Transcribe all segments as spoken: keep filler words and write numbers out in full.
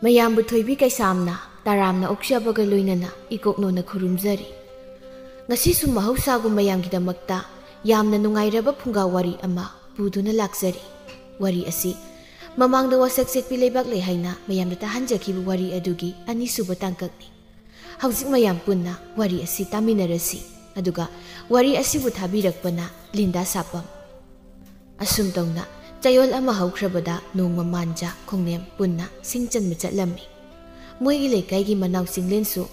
ꯃꯌꯥꯝꯕꯨ ꯊꯣꯏꯕꯤ ꯀꯩꯁꯥꯝꯅ ꯇꯔꯥꯝꯅ ꯑꯣꯛꯆꯕꯒ ꯂꯣꯏꯅꯅ ꯏꯀꯣꯛꯅꯣꯅ ꯈꯨꯔꯨꯝꯖꯔꯤ꯫ ꯉꯁꯤꯁꯨ ꯃꯍꯧꯁꯥꯒꯨꯝ ꯃꯌꯥꯝꯒꯤꯗꯃꯛꯇ ꯌꯥꯝꯅ ꯅꯨꯡꯉꯥꯏꯔꯕ ꯐꯨꯡꯒꯥ ꯋꯥꯔꯤ ꯑꯃ ꯄꯨꯗꯨꯅ ꯂꯥꯛꯆꯔꯤ꯫ ꯋꯥꯔꯤ ꯑꯁꯤ ꯃꯃꯥꯡꯗ ꯋꯥꯁꯛ ꯆꯦꯛꯄꯤ ꯂꯩꯕꯥꯛ ꯂꯩ ꯍꯥꯏꯅ ꯃꯌꯥꯝꯗ ꯇꯥꯍꯟꯖꯈꯤꯕ ꯋꯥꯔꯤ ꯑꯗꯨꯒꯤ ꯑꯅꯤꯁꯨꯕ ꯇꯥꯡꯀꯛꯅꯤ꯫ ꯍꯧꯖꯤꯛ ꯃꯌꯥꯝ ꯄꯨꯟꯅ ꯋꯥꯔꯤ ꯑꯁꯤ ꯇꯥꯃꯤꯟꯅꯔꯁꯤ꯫ ꯑꯗꯨꯒ ꯋꯥꯔꯤ ꯑꯁꯤꯕꯨ ꯊꯥꯕꯤꯔꯛꯄꯅ ꯂꯤꯟꯗꯥ ꯁꯥꯄꯝ꯫ ꯑꯁꯨꯝ ꯇꯧꯅ ꯆꯌꯣꯜ ꯑꯃ ꯍꯧꯈ꯭ꯔꯕꯗ ꯅꯣꯡꯃ ꯃꯥꯟꯖ ꯈꯣꯡꯅꯦꯝ ꯄꯨꯟꯅ ꯁꯤꯡ ꯆꯟꯕ ꯆꯠꯂꯝꯃꯤ꯫ ꯃꯣꯏꯒꯤ ꯂꯩꯀꯥꯏꯒꯤ ꯃꯅꯥꯎ ꯆꯤꯡꯂꯦꯟꯁꯨ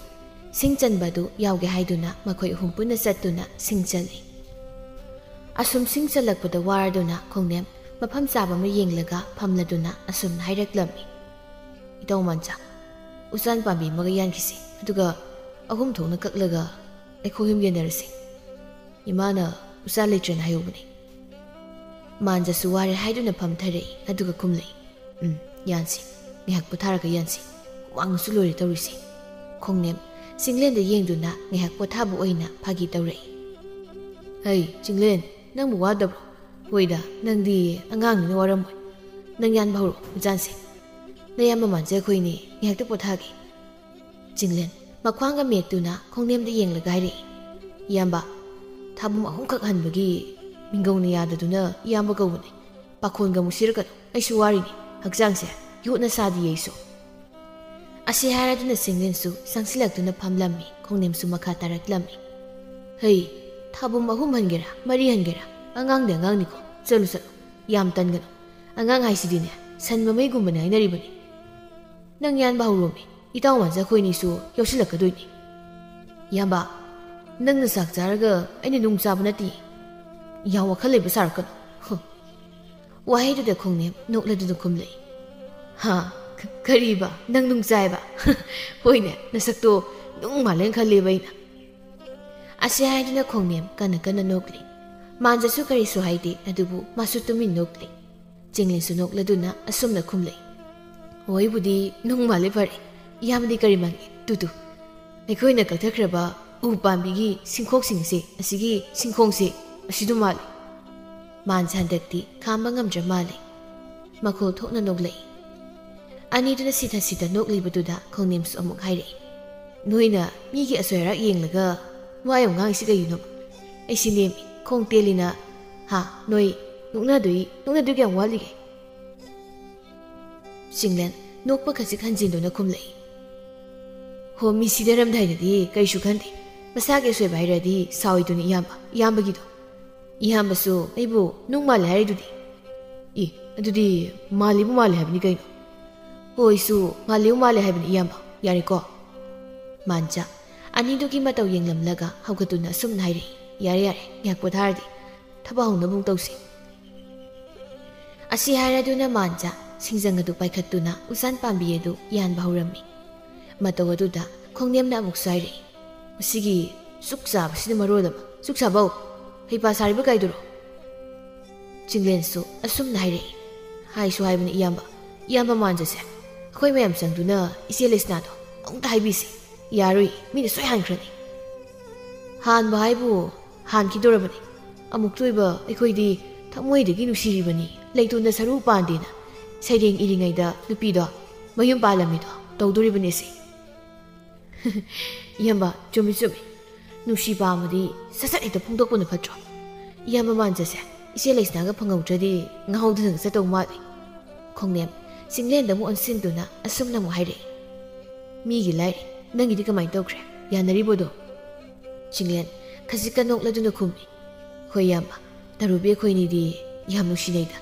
ꯁꯤꯡ ꯆꯟꯕ ꯑꯗꯨ ꯌꯥꯎꯒꯦ ꯍꯥꯏꯗꯨꯅ ꯃꯈꯣꯏ ꯑꯍꯨꯝ ꯄꯨꯟꯅ ꯆꯠꯇꯨꯅ ꯁꯤꯡ ꯆꯜꯂꯤ꯫ ꯑꯁꯨꯝ ꯁꯤꯡ ꯆꯜꯂꯛꯄꯗ ꯋꯥꯔꯗꯨꯅ ꯈꯣꯡꯅꯦꯝ ꯃꯐꯝ ꯆꯥꯕ ꯑꯃ ꯌꯦꯡꯂꯒ ꯐꯝꯂꯗꯨꯅ ꯑꯁꯨꯝꯅ ꯍꯥꯏꯔꯛꯂꯝꯃꯤ꯫ "ꯏꯇꯥꯎ ꯃꯥꯟꯆꯥ, ꯎꯆꯥꯟ ꯄꯥꯝꯕꯤ ꯑꯃꯒ ꯌꯥꯟꯈꯤꯁꯤ, ꯑꯗꯨꯒ ꯑꯍꯨꯝ ꯊꯣꯛꯅ ꯀꯛꯂꯒ ꯂꯩꯈꯣꯝ ꯌꯦꯟꯅꯔꯁꯤ꯫ ꯏꯃꯥꯅ ꯎꯆꯥꯟ ꯂꯩꯇ꯭ꯔꯦꯅ ꯍꯥꯏꯍꯧꯕꯅꯤ꯫" ꯃꯥꯟꯖꯁꯨ ꯋꯥꯔꯦ ꯍꯥꯏꯗꯨꯅ ꯐꯝꯊꯔꯛꯏ, ꯑꯗꯨꯒ ꯈꯨꯝꯂꯛꯏ, "ꯎꯝ, ꯌꯥꯟꯁꯤ꯫ ꯉꯥꯏꯍꯥꯛ ꯄꯣꯊꯥꯔꯒ ꯌꯥꯟꯁꯤ꯫ ꯍꯨꯃꯥꯡꯅꯁꯨ ꯂꯣꯏꯔꯦ ꯇꯧꯔꯤꯁꯦ꯫" ꯈꯣꯡꯅꯦꯝ ꯆꯤꯡꯂꯦꯟꯗ ꯌꯦꯡꯗꯨꯅ ꯉꯥꯏꯍꯥꯛ ꯄꯣꯊꯥꯕ ꯑꯣꯏꯅ ꯐꯥꯒꯤ ꯇꯧꯔꯛꯏ꯫ "ꯍꯩ, ꯆꯤꯡꯂꯦꯟ, ꯅꯪꯕꯨ ꯋꯥꯗꯕ꯭ꯔꯣ? ꯍꯣꯏꯗ, ꯅꯪꯗꯤ ꯑꯉꯥꯡꯅꯤꯅ ꯋꯥꯔꯝꯃꯣꯏ꯫ ꯅꯪ ꯌꯥꯟꯕ ꯍꯧꯔꯛꯑꯣ, ꯎꯆꯥꯟꯁꯦ꯫ ꯅꯌꯥꯝꯕ ꯃꯥꯟꯖ ꯑꯩꯈꯣꯏꯅꯤ ꯉꯥꯏꯍꯥꯛꯇ ꯄꯣꯊꯥꯒꯦ꯫" ꯆꯤꯡꯂꯦꯟ ꯃꯈ꯭ꯋꯥꯡꯒ ꯃꯦꯠꯇꯨꯅ ꯈꯣꯡꯅꯦꯝꯗ ꯌꯦꯡꯂꯒ ꯍꯥꯏꯔꯛꯏ, "ꯏꯌꯥꯝꯕ, ꯊꯥꯕꯨꯝ ꯑꯍꯨꯝꯈꯛ ꯍꯟꯕꯒꯤ ꯃꯤꯡꯒꯧꯅ ꯌꯥꯗꯗꯨꯅ ꯏꯌꯥꯝꯕ ꯀꯧꯕꯅꯤ꯫ ꯄꯥꯈꯣꯟꯒ ꯑꯃꯨꯛ ꯁꯤꯔꯛꯀꯅꯨ, ꯑꯩꯁꯨ ꯋꯥꯔꯤꯅꯤ, ꯍꯛꯆꯥꯡꯁꯦ ꯌꯣꯠꯅ ꯁꯥꯗꯤꯌꯦ ꯑꯩꯁꯨ꯫" ꯑꯁꯤ ꯍꯥꯏꯔꯗꯨꯅ ꯆꯤꯡꯂꯦꯟꯁꯨ ꯆꯪꯁꯤꯜꯂꯛꯇꯨꯅ ꯐꯝꯂꯝꯃꯤ, ꯈꯣꯡꯅꯦꯝꯁꯨ ꯃꯈꯥ ꯇꯥꯔꯛꯂꯝꯃꯤ꯫ "ꯍꯩ, ꯊꯥꯕꯨꯝ ꯑꯍꯨꯝ ꯍꯟꯒꯦꯔꯥ, ꯃꯔꯤ ꯍꯟꯒꯦꯔꯥ, ꯑꯉꯥꯡꯗꯤ ꯑꯉꯥꯡꯅꯤꯀꯣ, ꯆꯠꯂꯨ ꯆꯠꯂꯨ, ꯌꯥꯝ ꯇꯟꯒꯅꯨ꯫ ꯑꯉꯥꯡ ꯍꯥꯏꯁꯤꯗꯤꯅꯦ, ꯁꯟ ꯃꯃꯩꯒꯨꯝꯕꯅꯦ ꯍꯥꯏꯅꯔꯤꯕꯅꯤ꯫ ꯅꯪ ꯌꯥꯟꯕ ꯍꯧꯔꯣꯃꯤ, ꯏꯇꯥꯎ ꯃꯥꯟꯖ ꯑꯩꯈꯣꯏꯅꯤꯁꯨ ꯌꯥꯎꯁꯤꯜꯂꯛꯀꯗꯣꯏꯅꯤ꯫" "ꯏꯌꯥꯝꯕ, ꯅꯪꯅ ꯆꯥꯛ ꯆꯥꯔꯒ ꯑꯩꯅ ꯅꯨꯡ ꯆꯥꯕ ꯅꯠꯇꯦ꯫ ꯌꯥꯝ ꯋꯥꯈꯜ ꯂꯩꯕ ꯁꯥꯔꯛꯀꯅꯨ꯫" ꯍ꯫ ꯋꯥꯍꯩꯗꯨꯗ ꯈꯣꯡꯅꯦꯝ ꯅꯣꯛꯂꯗꯨꯅ ꯈꯨꯝꯂꯛꯏ꯫ "ꯍꯥ? ꯀ-, ꯀꯔꯤꯕ? ꯅꯪ ꯅꯨꯡ ꯆꯥꯏꯕ? ꯍꯣꯏꯅꯦ, ꯅꯁꯛꯇꯣ ꯅꯨꯡ ꯃꯥꯜꯂꯦꯅ ꯈꯜꯂꯦꯕ ꯑꯩꯅ꯫" ꯑꯁꯤ ꯍꯥꯏꯗꯨꯅ ꯈꯣꯡꯅꯦꯝ ꯀꯟꯅ ꯀꯟꯅ ꯅꯣꯛꯂꯤ꯫ ꯃꯥꯟꯖꯁꯨ ꯀꯔꯤꯁꯨ ꯍꯥꯏꯗꯦ, ꯑꯗꯨꯕꯨ ꯃꯥꯁꯨ ꯇꯨꯃꯤꯟ ꯅꯣꯛꯂꯤ꯫ ꯆꯤꯡꯂꯦꯟꯁꯨ ꯅꯣꯛꯂꯗꯨꯅ ꯑꯁꯨꯝꯅ ꯈꯨꯝꯂꯛꯏ, "ꯍꯣꯏꯕꯨꯗꯤ ꯅꯨꯡ ꯃꯥꯜꯂꯦ ꯐꯔꯦ, ꯏꯌꯥꯝꯕꯗꯤ ꯀꯔꯤ ꯃꯥꯟꯒꯦ? ꯇꯨ ꯇꯨ, ꯑꯩꯈꯣꯏꯅ ꯀꯛꯊꯈ꯭ꯔꯕ ꯎ ꯄꯥꯝꯕꯤꯒꯤ ꯁꯤꯡꯈꯣꯛꯁꯤꯡꯁꯦ, ꯑꯁꯤꯒꯤ ꯁꯤꯡꯈꯣꯡꯁꯦ, ꯑꯁꯤꯗꯨ ꯃꯥꯜꯂꯤ꯫" ꯃꯥꯟꯁꯦ ꯍꯟꯗꯛꯇꯤ ꯈꯥꯝꯕ ꯉꯝꯗ꯭ꯔ ꯃꯥꯜꯂꯦ꯫ ꯃꯈꯣꯜ ꯊꯣꯛꯅ ꯅꯣꯛꯂꯛꯏ꯫ ꯑꯅꯤꯗꯨꯅ ꯁꯤꯊ ꯁꯤꯊ ꯅꯣꯛꯂꯤꯕꯗꯨꯗ ꯈꯣꯡꯅꯦꯝꯁꯨ ꯑꯃꯨꯛ ꯍꯥꯏꯔꯛꯏ, "ꯅꯣꯏꯅ ꯃꯤꯒꯤ ꯑꯁꯣꯏ ꯑꯔꯥꯛ ꯌꯦꯡꯂꯒ ꯋꯥ ꯌꯥꯝ ꯉꯥꯡꯉꯤꯁꯤ ꯀꯩꯒꯤꯅꯣ? ꯑꯩꯁꯤ ꯅꯦꯝꯃꯤ, ꯈꯣꯡ ꯇꯦꯜꯂꯤꯅ, ꯍꯥ, ꯅꯣꯏ ꯅꯣꯛꯅꯗꯣꯏ, ꯅꯣꯛꯅꯗꯣꯏ ꯀꯌꯥꯝ ꯋꯥꯠꯂꯤꯒꯦ?" ꯆꯤꯡꯂꯦꯟ ꯅꯣꯛꯄ ꯈꯖꯤꯛ ꯍꯟꯖꯤꯟꯗꯨꯅ ꯈꯨꯝꯂꯛꯏ, "ꯍꯣ, ꯃꯤ ꯁꯤꯗꯔꯝꯗꯥꯏꯗꯗꯤ ꯀꯔꯤꯁꯨ ꯈꯟꯗꯦ꯫ ꯃꯁꯥꯒꯤ ꯑꯁꯣꯏꯕ ꯍꯥꯏꯔꯗꯤ ꯁꯥꯎꯏꯗꯨꯅꯤ ꯏꯌꯥꯝꯕ, ꯏꯌꯥꯝꯕꯒꯤꯗꯣ꯫ ꯏꯌꯥꯝꯕꯁꯨ ꯑꯩꯕꯨ ꯅꯨꯡ ꯃꯥꯜꯂꯦ ꯍꯥꯏꯔꯤꯗꯨꯗꯤ?" "ꯏ, ꯑꯗꯨꯗꯤ ꯃꯥꯜꯂꯤꯕꯨ ꯃꯥꯜꯂꯦ ꯍꯥꯏꯕꯅꯤ ꯀꯩꯅꯣ?" "ꯍꯣꯏꯁꯨ ꯃꯥꯜꯂꯤꯕꯨ ꯃꯥꯜꯂꯦ ꯍꯥꯏꯕꯅꯤ ꯏꯌꯥꯝꯕ, ꯌꯥꯔꯦꯀꯣ?" ꯃꯥꯟꯖ ꯑꯅꯤꯗꯨꯒꯤ ꯃꯇꯧ ꯌꯦꯡꯂꯝꯂꯒ ꯍꯧꯒꯠꯇꯨꯅ ꯑꯁꯨꯝꯅ ꯍꯥꯏꯔꯛꯏ, "ꯌꯥꯔꯦ ꯌꯥꯔꯦ, ꯉꯥꯏꯍꯥꯛ ꯄꯣꯊꯥꯔꯗꯤ ꯊꯕꯛ ꯍꯧꯅꯕ ꯑꯃꯨꯛ ꯇꯧꯁꯤ꯫" ꯑꯁꯤ ꯍꯥꯏꯔꯗꯨꯅ ꯃꯥꯟꯖ ꯁꯤꯡꯖꯪ ꯑꯗꯨ ꯄꯥꯏꯈꯠꯇꯨꯅ ꯎꯆꯥꯟ ꯄꯥꯝꯕꯤ ꯑꯗꯨ ꯌꯥꯟꯕ ꯍꯧꯔꯝꯃꯤ꯫ ꯃꯇꯧ ꯑꯗꯨꯗ ꯈꯣꯡꯅꯦꯝꯅ ꯑꯃꯨꯛꯁꯨ ꯍꯥꯏꯔꯛꯏ, "ꯃꯁꯤꯒꯤ ꯆꯨꯛ ꯆꯥꯕꯁꯤꯅ ꯃꯔꯣꯜ ꯑꯃ꯫ ꯆꯨꯛ ꯆꯥꯕꯧ, ꯍꯩꯄꯥ ꯁꯥꯔꯤꯕ ꯀꯥꯏꯗꯨꯔꯣ?" ꯆꯤꯡꯂꯦꯟꯁꯨ ꯑꯁꯨꯝꯅ ꯍꯥꯏꯔꯛꯏ, "ꯍꯥꯏꯁꯨ ꯍꯥꯏꯕꯅꯤ ꯏꯌꯥꯝꯕ, ꯏꯌꯥꯝꯕ ꯃꯥꯟꯖꯁꯦ꯫ ꯑꯩꯈꯣꯏ ꯃꯌꯥꯝ ꯆꯪꯗꯨꯅ ꯏꯆꯦ ꯂꯩꯁꯅꯥꯗꯣ ꯑꯃꯨꯛꯇ ꯍꯥꯏꯕꯤꯁꯤ꯫ ꯌꯥꯔꯣꯏ, ꯃꯤꯅ ꯁꯣꯏ ꯍꯥꯟꯈ꯭ꯔꯅꯤ꯫" "ꯍꯥꯟꯕ ꯍꯥꯏꯕꯨ ꯍꯥꯟꯈꯤꯗꯧꯔꯕꯅꯤ꯫ ꯑꯃꯨꯛꯇ ꯑꯣꯏꯕ ꯑꯩꯈꯣꯏꯗꯤ ꯊꯃꯣꯏꯗꯒꯤ ꯅꯨꯡꯁꯤꯔꯤꯕꯅꯤ, ꯂꯩꯇꯣꯟꯗ ꯁꯔꯨ ꯄꯥꯟꯗꯦꯅ ꯁꯩꯔꯦꯡ ꯏꯔꯤꯉꯩꯗ ꯅꯨꯄꯤꯗꯣ ꯃꯌꯨꯝ ꯄꯥꯜꯂꯝꯃꯤꯗꯣ ꯇꯧꯗꯣꯔꯤꯕꯅꯤ ꯁꯤ꯫" "ꯏꯌꯥꯝꯕ, ꯆꯨꯝꯃꯤ ꯆꯨꯝꯃꯤ꯫ ꯅꯨꯡꯁꯤ ꯄꯥꯝꯃꯗꯤ ꯁꯠ ꯁꯠ ꯍꯦꯛꯇ ꯐꯣꯡꯗꯣꯛꯄꯅ ꯐꯠꯇ꯭ꯔꯣ? ꯏꯌꯥꯝꯕ ꯃꯥꯟꯖꯁꯦ, ꯏꯆꯦ ꯂꯩꯁꯅꯥꯒ ꯐꯪꯍꯧꯗ꯭ꯔꯗꯤ ꯉꯥꯎꯗꯅ ꯆꯠꯇꯧ ꯃꯥꯜꯂꯤ꯫" ꯈꯣꯡꯅꯦꯝ ꯆꯤꯡꯂꯦꯟꯗ ꯑꯃꯨꯛ ꯑꯣꯟꯁꯤꯟꯗꯨꯅ ꯑꯁꯨꯝꯅ ꯑꯃꯨꯛ ꯍꯥꯏꯔꯛꯏ, "ꯃꯤꯒꯤ ꯂꯥꯏꯔꯤ, ꯅꯪꯒꯤꯗꯤ ꯀꯃꯥꯏꯅ ꯇꯧꯈ꯭ꯔꯦ? ꯌꯥꯅꯔꯤꯕꯣꯗꯣ?" ꯆꯤꯡꯂꯦꯟ ꯈꯖꯤꯛꯀ ꯅꯣꯛꯂꯗꯨꯅ ꯈꯨꯝꯃꯤ, "ꯍꯣꯏ ꯏꯌꯥꯝꯕ, ꯇꯔꯨꯕꯤ ꯑꯩꯈꯣꯏꯅꯤꯗꯤ ꯌꯥꯝ ꯅꯨꯡꯁꯤꯅꯩꯗ,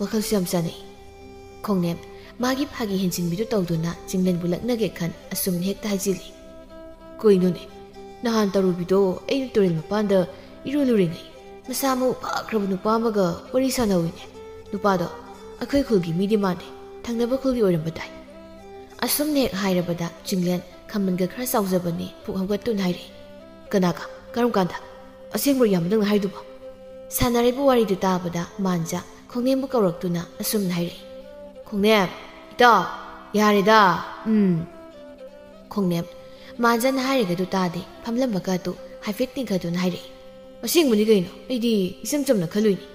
ꯋꯥꯈꯜꯁꯨ ꯌꯥꯝ ꯆꯥꯟꯅꯩ꯫" ꯈꯣꯡꯅꯦꯝ ꯃꯥꯒꯤ ꯐꯥꯒꯤ ꯍꯦꯟꯖꯤꯟꯕꯤꯗꯨ ꯇꯧꯗꯨꯅ ꯆꯤꯡꯂꯦꯟꯕꯨ ꯂꯛꯅꯒꯦ ꯈꯟ ꯑꯁꯨꯝꯅ ꯍꯦꯛꯇ ꯍꯥꯏꯖꯤꯜꯂꯤ, "ꯀꯣꯏꯅꯣꯅꯦ, ꯅꯍꯥꯟ ꯇꯔꯨꯕꯤꯗꯣ ꯑꯩꯅ ꯇꯨꯔꯦꯜ ꯃꯄꯥꯟꯗ ꯏꯔꯨ ꯂꯨꯔꯤꯉꯩ ꯃꯁꯥ ꯃꯎ ꯐꯈ꯭ꯔꯕ ꯅꯨꯄꯥ ꯑꯃꯒ ꯋꯥꯔꯤ ꯁꯥꯟꯅꯍꯧꯏꯅꯦ꯫ ꯅꯨꯄꯥꯗꯣ ꯑꯩꯈꯣꯏ ꯈꯨꯜꯒꯤ ꯃꯤꯗꯤ ꯃꯥꯟꯗꯦ, ꯊꯪꯅꯕ ꯈꯨꯜꯒꯤ ꯑꯣꯏꯔꯝꯕ ꯇꯥꯏ꯫" ꯑꯁꯨꯝꯅ ꯍꯦꯛ ꯍꯥꯏꯔꯕꯗ ꯆꯤꯡꯂꯦꯟ ꯈꯝꯕꯟꯒ ꯈꯔ ꯆꯥꯎꯖꯕꯅꯤ ꯄꯨꯛ ꯍꯧꯒꯠꯇꯨꯅ ꯍꯥꯏꯔꯛꯏ, "ꯀꯅꯥꯒ? ꯀꯔꯝ ꯀꯥꯟꯗ? ꯑꯁꯦꯡꯕ꯭ꯔꯣ ꯏꯌꯥꯝꯕ ꯅꯪꯅ ꯍꯥꯏꯗꯨꯕꯣ?" ꯁꯥꯟꯅꯔꯤꯕ ꯋꯥꯔꯤꯗꯨ ꯇꯥꯕꯗ ꯃꯥꯟꯖ ꯈꯣꯡꯅꯦꯝꯕꯨ ꯀꯧꯔꯛꯇꯨꯅ ꯑꯁꯨꯝꯅ ꯍꯥꯏꯔꯛꯏ, "ꯈꯣꯡꯅꯦꯝ, ꯏꯇꯥꯎ, ꯌꯥꯔꯦꯗ, ꯎꯝ꯫" ꯈꯣꯡꯅꯦꯝ ꯃꯥꯟꯖꯅ ꯍꯥꯏꯔꯤꯕꯗꯨ ꯇꯥꯗꯦ, ꯐꯝꯂꯝꯕꯒ ꯑꯗꯨ ꯍꯥꯏꯐꯦꯠ ꯇꯤꯡꯈꯠꯇꯨꯅ ꯍꯥꯏꯔꯛꯏ, "ꯑꯁꯦꯡꯕꯅꯤ ꯀꯩꯅꯣ, ꯑꯩꯗꯤ ꯏꯆꯝ ꯆꯝꯅ ꯈꯜꯂꯨꯏꯅꯤ꯫"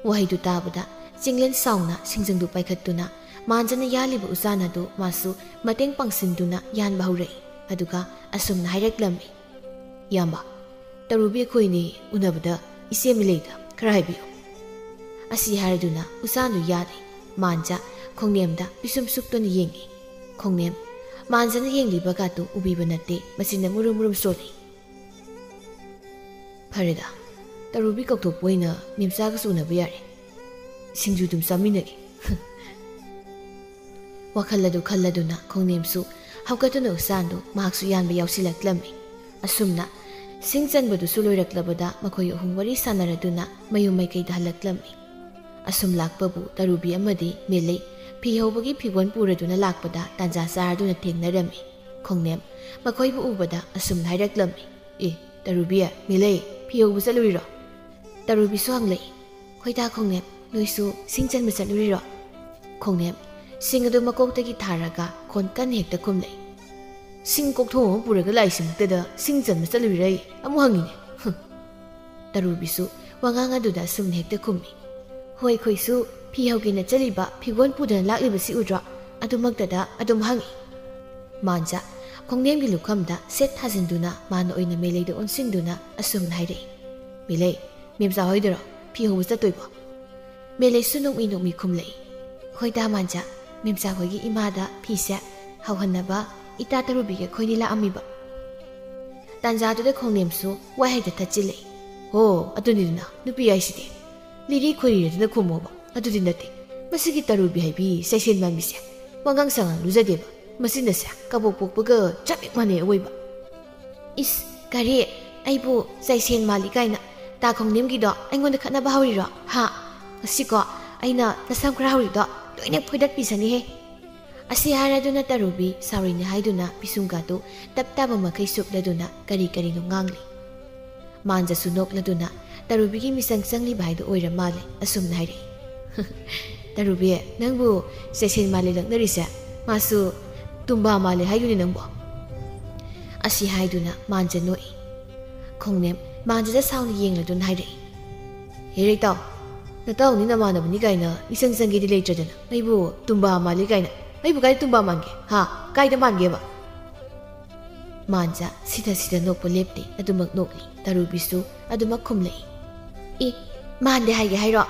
ꯋꯥꯍꯩꯗꯨ ꯇꯥꯕꯗ ꯆꯤꯡꯂꯦꯟ ꯁꯥꯎꯅ ꯁꯤꯡꯖꯪꯗꯨ ꯄꯥꯏꯈꯠꯇꯨꯅ ꯃꯥꯟꯖꯅ ꯌꯥꯜꯂꯤꯕ ꯎꯆꯥꯟ ꯑꯗꯨ ꯃꯥꯁꯨ ꯃꯇꯦꯡ ꯄꯥꯡꯁꯤꯟꯗꯨꯅ ꯌꯥꯟꯕ ꯍꯧꯔꯛꯏ꯫ ꯑꯗꯨꯒ ꯑꯁꯨꯝꯅ ꯍꯥꯏꯔꯛꯂꯝꯃꯤ, "ꯏꯌꯥꯝꯕ, ꯇꯔꯨꯕꯤ ꯑꯩꯈꯣꯏꯅꯤ ꯎꯅꯕꯗ ꯏꯆꯦ ꯃꯤꯂꯩꯗ ꯈꯔ ꯍꯥꯏꯕꯤꯌꯨ"꯫ ꯑꯁꯤ ꯍꯥꯏꯔꯗꯨꯅ ꯎꯆꯥꯟꯗꯨ ꯌꯥꯜꯂꯤ꯫ ꯃꯥꯟꯖ ꯈꯣꯡꯅꯦꯝꯗ ꯄꯤꯁꯨꯝ ꯁꯨꯛꯇꯨꯅ ꯌꯦꯡꯉꯤ꯫ ꯈꯣꯡꯅꯦꯝ ꯃꯥꯟꯖꯅ ꯌꯦꯡꯂꯤꯕꯒꯗꯨ ꯎꯕꯤꯕ ꯅꯠꯇꯦ, ꯃꯆꯤꯟꯅ ꯃꯨꯔꯨꯝ ꯃꯨꯔꯨꯝ ꯁꯣꯜꯂꯤ꯫ "ꯐꯔꯦꯗ, ꯇꯔꯨꯕꯤ ꯀꯧꯊꯣꯛꯄ ꯑꯣꯏꯅ ꯃꯦꯝꯆꯥꯒꯁꯨ ꯎꯅꯕ ꯌꯥꯔꯦ꯫ ꯁꯤꯡꯖꯨ ꯑꯗꯨꯝ ꯆꯥꯃꯤꯟꯅꯒꯦ"꯫ ꯋꯥꯈꯜ ꯑꯗꯨ ꯈꯜꯂꯗꯨꯅ ꯈꯣꯡꯅꯦꯝꯁꯨ ꯍꯧꯒꯠꯇꯨꯅ ꯎꯆꯥꯟꯗꯨ ꯃꯍꯥꯛꯁꯨ ꯌꯥꯟꯕ ꯌꯥꯎꯁꯤꯜꯂꯛꯂꯝꯃꯤ꯫ ꯑꯁꯨꯝꯅ ꯁꯤꯡ ꯆꯟꯕꯗꯨꯁꯨ ꯂꯣꯏꯔꯛꯂꯕꯗ ꯃꯈꯣꯏ ꯑꯍꯨꯝ ꯋꯥꯔꯤ ꯁꯥꯟꯅꯔꯗꯨꯅ ꯃꯌꯨꯝ ꯃꯥꯏꯀꯩꯗ ꯍꯜꯂꯛꯂꯝꯃꯤ꯫ ꯑꯁꯨꯝ ꯂꯥꯛꯄꯕꯨ ꯇꯔꯨꯕꯤ ꯑꯃꯗꯤ ꯃꯦꯂꯩ ꯐꯤ ꯍꯧꯕꯒꯤ ꯐꯤꯒꯣꯟ ꯄꯨꯔꯗꯨꯅ ꯂꯥꯛꯄꯗ ꯇꯥꯟꯖꯥ ꯆꯥꯔꯗꯨꯅ ꯊꯦꯡꯅꯔꯝꯃꯤ꯫ ꯈꯣꯡꯅꯦꯝ ꯃꯈꯣꯏꯕꯨ ꯎꯕꯗ ꯑꯁꯨꯝꯅ ꯍꯥꯏꯔꯛꯂꯝꯃꯤ, "ꯑꯦ, ꯇꯔꯨꯕꯤ, ꯃꯦꯂꯩ, ꯐꯤ ꯍꯧꯕ ꯆꯠꯂꯨꯏꯔꯣ?" ꯇꯔꯨꯕꯤꯁꯨ ꯍꯪꯂꯛꯏ, "ꯍꯣꯏꯗ ꯈꯣꯡꯅꯦꯝ, ꯅꯣꯏꯁꯨ ꯁꯤꯡ ꯆꯟꯕ ꯆꯠꯂꯨꯔꯤꯔꯣ?" ꯈꯣꯡꯅꯦꯝ ꯁꯤꯡ ꯑꯗꯨ ꯃꯀꯣꯛꯇꯒꯤ ꯊꯥꯔꯒ ꯈꯣꯟ ꯀꯟꯅ ꯍꯦꯛꯇ ꯈꯨꯝꯂꯛꯏ, "ꯁꯤꯡ ꯀꯣꯛꯊꯣꯡ ꯑꯃ ꯄꯨꯔꯒ ꯂꯥꯛꯏꯁꯤꯃꯛꯇꯗ ꯁꯤꯡ ꯆꯟꯕ ꯆꯠꯂꯨꯏꯔꯥ?" ꯑꯃꯨꯛ ꯍꯪꯉꯤꯅꯦ꯫ ꯍꯨꯝ꯫ ꯇꯔꯨꯕꯤꯁꯨ ꯋꯥꯉꯥꯡ ꯑꯗꯨꯗ ꯑꯁꯨꯝꯅ ꯍꯦꯛꯇ ꯈꯨꯝꯃꯤ, "ꯍꯣꯏ, ꯑꯩꯈꯣꯏꯁꯨ ꯐꯤ ꯍꯧꯒꯦꯅ ꯆꯠꯂꯤꯕ ꯐꯤꯒꯣꯟ ꯄꯨꯗꯨꯅ ꯂꯥꯛꯂꯤꯕꯁꯤ ꯎꯗ꯭ꯔꯣ? ꯑꯗꯨꯃꯛꯇꯗ ꯑꯗꯨꯝ ꯍꯪꯉꯤ"꯫ ꯃꯥꯟꯖ ꯈꯣꯡꯅꯦꯝꯒꯤ ꯂꯨꯈꯝꯗ ꯁꯦꯠ ꯊꯥꯖꯤꯟꯗꯨꯅ ꯃꯥꯅ ꯑꯣꯏꯅ ꯃꯦꯂꯩꯗ ꯑꯣꯟꯁꯤꯟꯗꯨꯅ ꯑꯁꯨꯝꯅ ꯍꯥꯏꯔꯛꯏ, "ꯃꯦꯂꯩ, ꯃꯦꯝꯆꯥ ꯍꯣꯏꯗꯔꯣ ꯐꯤ ꯍꯧꯕ ꯆꯠꯇꯣꯏꯕꯣ?" ꯃꯦꯂꯩꯁꯨ ꯅꯣꯛꯃꯤ ꯅꯣꯛꯃꯤ ꯈꯨꯝꯂꯛꯏ, "ꯍꯣꯏꯗ ꯃꯥꯟꯖ, ꯃꯦꯝꯆꯥ ꯍꯣꯏꯒꯤ ꯏꯃꯥꯗ ꯐꯤꯁꯦ ꯍꯧꯍꯟꯅꯕ ꯏꯇꯥ ꯇꯔꯨꯕꯤꯒ ꯑꯩꯈꯣꯏꯅꯤ ꯂꯥꯛꯑꯝꯃꯤꯕ"꯫ ꯇꯥꯟꯖꯥꯗꯨꯗ ꯈꯣꯡꯅꯦꯝꯁꯨ ꯋꯥ ꯍꯦꯛꯇ ꯊꯠꯆꯤꯜꯂꯛꯏ, "ꯍꯣ, ꯑꯗꯨꯅꯤꯗꯅ ꯅꯨꯄꯤ ꯍꯥꯏꯁꯤꯗꯤ꯫ ꯂꯤꯔꯤ ꯈꯣꯏꯔꯤꯔꯗꯅ ꯈꯨꯝꯃꯣꯕ꯫ ꯑꯗꯨꯗꯤ ꯅꯠꯇꯦ, ꯃꯁꯤꯒꯤ ꯇꯔꯨꯕꯤ ꯍꯥꯏꯕꯤ ꯆꯩꯁꯦꯟ ꯃꯥꯟꯕꯤꯁꯦ ꯋꯥꯉꯥꯡ ꯁꯉꯥꯡ ꯂꯨꯖꯗꯦꯕ꯫ ꯃꯆꯤꯟ ꯑꯁꯦ ꯀꯕꯣꯛ ꯄꯣꯛꯄꯒ ꯆꯞ ꯍꯦꯛ ꯃꯥꯟꯅꯩ ꯑꯋꯣꯏꯕ"꯫ "ꯏꯁ, ꯀꯔꯤ? ꯑꯩꯕꯨ ꯆꯩꯁꯦꯟ ꯃꯥꯜꯂꯤ ꯀꯥꯏꯅ ꯇꯥ ꯈꯣꯡꯅꯦꯝꯒꯤꯗꯣ ꯑꯩꯉꯣꯟꯗ ꯈꯠꯅꯕ ꯍꯧꯔꯤꯔꯣ? ꯍꯥ? ꯉꯁꯤꯀꯣ ꯑꯩꯅ ꯅꯁꯝ ꯈꯔ ꯍꯧꯔꯤꯗꯣ ꯂꯣꯏꯅ ꯐꯣꯏꯗꯠꯄꯤꯁꯅꯤꯍꯦ"꯫ ꯑꯁꯤ ꯍꯥꯏꯔꯗꯨꯅ ꯇꯔꯨꯕꯤ ꯁꯥꯎꯔꯤꯅꯤ ꯍꯥꯏꯗꯨꯅ ꯄꯤꯁꯨꯝꯒꯗꯨ ꯇꯞ ꯇꯥꯕ ꯃꯈꯩ ꯁꯨꯞꯂꯗꯨꯅ ꯀꯔꯤ ꯀꯔꯤꯅꯣ ꯉꯥꯡꯂꯤ꯫ ꯃꯥꯟꯖꯁꯨ ꯅꯣꯛꯂꯗꯨꯅ ꯇꯔꯨꯕꯤꯒꯤ ꯃꯤꯆꯪ ꯆꯪꯂꯤꯕ ꯍꯥꯏꯗꯨ ꯑꯣꯏꯔ ꯃꯥꯜꯂꯦ꯫ ꯑꯁꯨꯝꯅ ꯍꯥꯏꯔꯛꯏ, "ꯇꯔꯨꯕꯤ, ꯅꯪꯕꯨ ꯆꯩꯁꯦꯟ ꯃꯥꯜꯂꯦ ꯂꯛꯅꯔꯤꯁꯦ? ꯃꯥꯁꯨ ꯇꯨꯝꯕꯥ ꯃꯥꯜꯂꯦ ꯍꯥꯏꯗꯨꯅꯤ ꯅꯪꯕꯨ"꯫ ꯑꯁꯤ ꯍꯥꯏꯗꯨꯅ ꯃꯥꯟꯖ ꯅꯣꯛꯏ꯫ ꯈꯣꯡꯅꯦꯝ ꯃꯥꯟꯖꯗ ꯁꯥꯎꯅ ꯌꯦꯡꯂꯗꯨꯅ ꯍꯥꯏꯔꯛꯏ, "ꯍꯦ ꯔꯦꯇꯥꯎ, "ꯅꯇꯥꯎꯅꯤ ꯅꯃꯥꯟꯅꯕꯅꯤ ꯀꯥꯏꯅ ꯏꯆꯪ ꯆꯪꯒꯦꯗꯤ ꯂꯩꯇ꯭ꯔꯗꯅ ꯑꯩꯕꯨ ꯇꯨꯝꯕꯥ ꯃꯥꯜꯂꯤ ꯀꯥꯏꯅ꯫ ꯑꯩꯕꯨ ꯀꯥꯏꯗ ꯇꯨꯝꯕꯥ ꯃꯥꯟꯒꯦ? ꯍꯥ? ꯀꯥꯏꯗ ꯃꯥꯟꯒꯦꯕ?" ꯃꯥꯟꯖ ꯁꯤꯗ ꯁꯤꯗ ꯅꯣꯛꯄ ꯂꯦꯞꯇꯦ, ꯑꯗꯨꯃꯛ ꯅꯣꯛꯂꯤ꯫ ꯇꯔꯨꯕꯤꯁꯨ ꯑꯗꯨꯃꯛ ꯈꯨꯝꯂꯛꯏ꯫ "ꯑꯦ, ꯃꯥꯟꯗꯦ ꯍꯥꯏꯒꯦ ꯍꯥꯏꯔꯣ?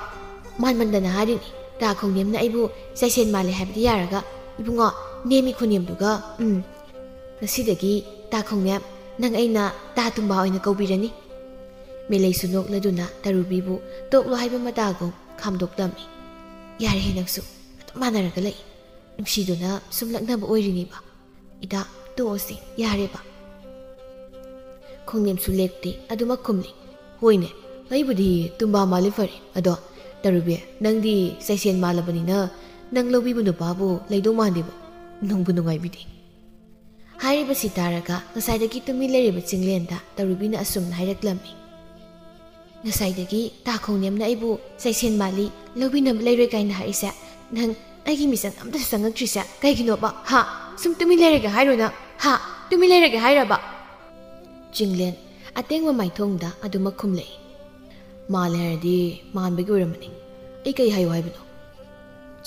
ꯃꯥꯟꯃꯟꯗꯅ ꯍꯥꯏꯔꯤꯅꯤ꯫ ꯇꯥ ꯈꯣꯡꯅꯦꯝꯅ ꯑꯩꯕꯨ ꯆꯥꯏꯁꯦꯟ ꯃꯥꯜꯂꯦ ꯍꯥꯏꯕꯗꯤ ꯌꯥꯔꯒ, ꯏꯕꯨꯡꯉꯣ, ꯅꯦꯝꯃꯤ ꯈꯨꯅꯦꯝꯗꯨꯒ, ꯎꯝ꯫ ꯉꯁꯤꯗꯒꯤ ꯇꯥ ꯈꯣꯡꯅꯦꯝ, ꯅꯪ ꯑꯩꯅ ꯇꯥ ꯇꯨꯝꯕꯥ ꯑꯣꯏꯅ ꯀꯧꯕꯤꯔꯅꯤ꯫" ꯃꯦꯂꯩꯁꯨ ꯅꯣꯛꯂꯗꯨꯅ ꯇꯔꯨꯕꯤꯕꯨ ꯇꯣꯛꯂꯣ ꯍꯥꯏꯕ ꯃꯇꯥꯒꯨꯝ ꯈꯥꯝꯗꯣꯛꯂꯝꯃꯤ꯫ "ꯌꯥꯔꯦꯍꯦ ꯅꯪꯁꯨ, ꯑꯗꯨꯝ ꯃꯥꯟꯅꯔꯒ ꯂꯩ꯫ ꯅꯨꯡꯁꯤꯗꯨꯅ ꯁꯨꯝ ꯂꯛꯅꯕ ꯑꯣꯏꯔꯤꯅꯤꯕ꯫ ꯏꯇꯥ, ꯇꯣꯛꯑꯁꯤ, ꯌꯥꯔꯦꯕ꯫" ꯈꯣꯡꯅꯦꯝꯁꯨ ꯂꯦꯞꯇꯦ, ꯑꯗꯨꯃꯛ ꯈꯨꯝꯂꯤ꯫ "ꯍꯣꯏꯅꯦ, ꯑꯩꯕꯨꯗꯤ ꯇꯨꯝꯕꯥ ꯃꯥꯜꯂꯤ ꯐꯔꯦ꯫ ꯑꯗꯣ ꯇꯔꯨꯕꯤ, ꯅꯪꯗꯤ ꯆꯥꯏꯁꯦꯟ ꯃꯥꯜꯂꯕꯅꯤꯅ ꯅꯪ ꯂꯧꯕꯤꯕ ꯅꯨꯄꯥꯕꯨ ꯂꯩꯗꯧ ꯃꯥꯟꯗꯦꯕꯣ꯫ ꯅꯨꯡꯕꯨ ꯅꯨꯡꯉꯥꯏꯕꯤꯗꯦ꯫" ꯍꯥꯏꯔꯤꯕꯁꯤ ꯇꯥꯔꯒ ꯉꯁꯥꯏꯗꯒꯤ ꯇꯨꯃꯤꯟ ꯂꯩꯔꯤꯕ ꯆꯤꯡꯂꯦꯟꯗ ꯇꯔꯨꯕꯤꯅ ꯑꯁꯨꯝꯅ ꯍꯥꯏꯔꯛꯂꯝꯃꯤ꯫ "ꯉꯁꯥꯏꯗꯒꯤ ꯇꯥ ꯈꯣꯡꯅꯦꯝꯅ ꯑꯩꯕꯨ ꯆꯥꯏꯁꯦꯟ ꯃꯥꯜꯂꯤ, ꯂꯧꯕꯤꯅꯕ ꯂꯩꯔꯣꯏ ꯀꯥꯏꯅ ꯍꯥꯏꯔꯤꯁꯦ, ꯅꯪ ꯑꯩꯒꯤ ꯃꯤꯆꯪ ꯑꯝꯇꯁꯨ ꯆꯪꯉꯛꯇ꯭ꯔꯤꯁꯦ ꯀꯩꯒꯤꯅꯣꯕ? ꯍꯥ? ꯁꯨꯝ ꯇꯨꯃꯤꯟ ꯂꯩꯔꯒꯦ ꯍꯥꯏꯔꯣ ꯅꯪ? ꯍꯥ? ꯇꯨꯃꯤꯟ ꯂꯩꯔꯒꯦ ꯍꯥꯏꯔꯕ?" ꯆꯤꯡꯂꯦꯟ ꯑꯇꯦꯡꯕ ꯃꯥꯏꯊꯣꯡꯗ ꯑꯗꯨꯃꯛ ꯈꯨꯝꯂꯛꯏ꯫ "ꯃꯥꯜꯂꯦ ꯍꯥꯏꯔꯗꯤ ꯃꯥꯟꯕꯒꯤ ꯑꯣꯏꯔꯝꯃꯅꯤ꯫ ꯑꯩ ꯀꯩ ꯍꯥꯏꯌꯨ ꯍꯥꯏꯕꯅꯣ?"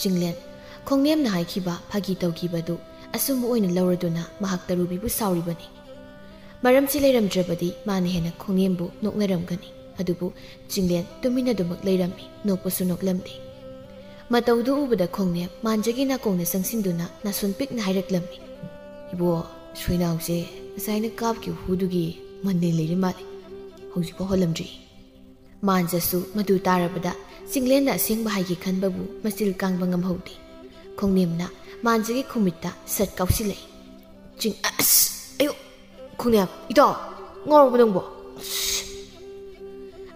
ꯆꯤꯡꯂꯦꯟ ꯈꯣꯡꯅꯦꯝꯅ ꯍꯥꯏꯈꯤꯕ ꯐꯥꯒꯤ ꯇꯧꯈꯤꯕꯗꯨ ꯑꯆꯨꯝꯕ ꯑꯣꯏꯅ ꯂꯧꯔꯗꯨꯅ ꯃꯍꯥꯛ ꯇꯔꯨꯕꯤꯕꯨ ꯁꯥꯎꯔꯤꯕꯅꯤ꯫ ꯃꯔꯝꯁꯤ ꯂꯩꯔꯝꯗ꯭ꯔꯕꯗꯤ ꯃꯥꯅ ꯍꯦꯟꯅ ꯈꯣꯡꯅꯦꯝꯕꯨ ꯅꯣꯛꯅꯔꯝꯒꯅꯤ꯫ ꯑꯗꯨꯕꯨ ꯆꯤꯡꯂꯦꯟ ꯇꯨꯃꯤꯟꯅ ꯑꯗꯨꯃꯛ ꯂꯩꯔꯝꯃꯤ, ꯅꯣꯛꯄꯁꯨ ꯅꯣꯛꯂꯝꯗꯦ꯫ ꯃꯇꯧꯗꯨ ꯎꯕꯗ ꯈꯣꯡꯅꯦꯝ ꯃꯥꯟꯖꯒꯤ ꯅꯥꯀꯣꯡꯗ ꯆꯪꯁꯤꯟꯗꯨꯅ ꯅꯥꯁꯣꯟ ꯄꯤꯛꯅ ꯍꯥꯏꯔꯛꯂꯝꯃꯤ꯫ "ꯏꯕꯣ, ꯁꯣꯏꯅꯥꯎꯁꯦ ꯉꯁꯥꯏꯅ ꯀꯥꯞꯈꯤꯕ ꯍꯨꯗꯨꯒꯤ ꯃꯅꯤꯜ ꯂꯩꯔꯤ ꯃꯥꯜꯂꯤ꯫ ꯍꯧꯖꯤꯛꯐꯥꯎ ꯍꯜꯂꯝꯗ꯭ꯔꯤ꯫" ꯃꯥꯟꯖꯁꯨ ꯃꯗꯨ ꯇꯥꯔꯕꯗ ꯆꯤꯡꯂꯦꯟꯅ ꯑꯁꯦꯡꯕ ꯍꯥꯏꯒꯦ ꯈꯟꯕꯕꯨ ꯃꯆꯤꯜ ꯀꯥꯡꯕ ꯉꯝꯍꯧꯗꯦ꯫ ꯈꯣꯡꯅꯦꯝꯅ ꯃꯥꯟꯖꯒꯤ ꯈꯨꯃꯤꯠꯇ ꯁꯠ ꯀꯥꯎꯁꯤꯜꯂꯛꯏ꯫ ꯆꯤꯡ-, ꯑꯁ! ꯑꯌꯣ! ꯈꯣꯡꯅꯦꯝ, ꯏꯇꯥꯎ! ꯉꯥꯎꯔꯕ ꯅꯪꯕꯣ? ꯑꯁ!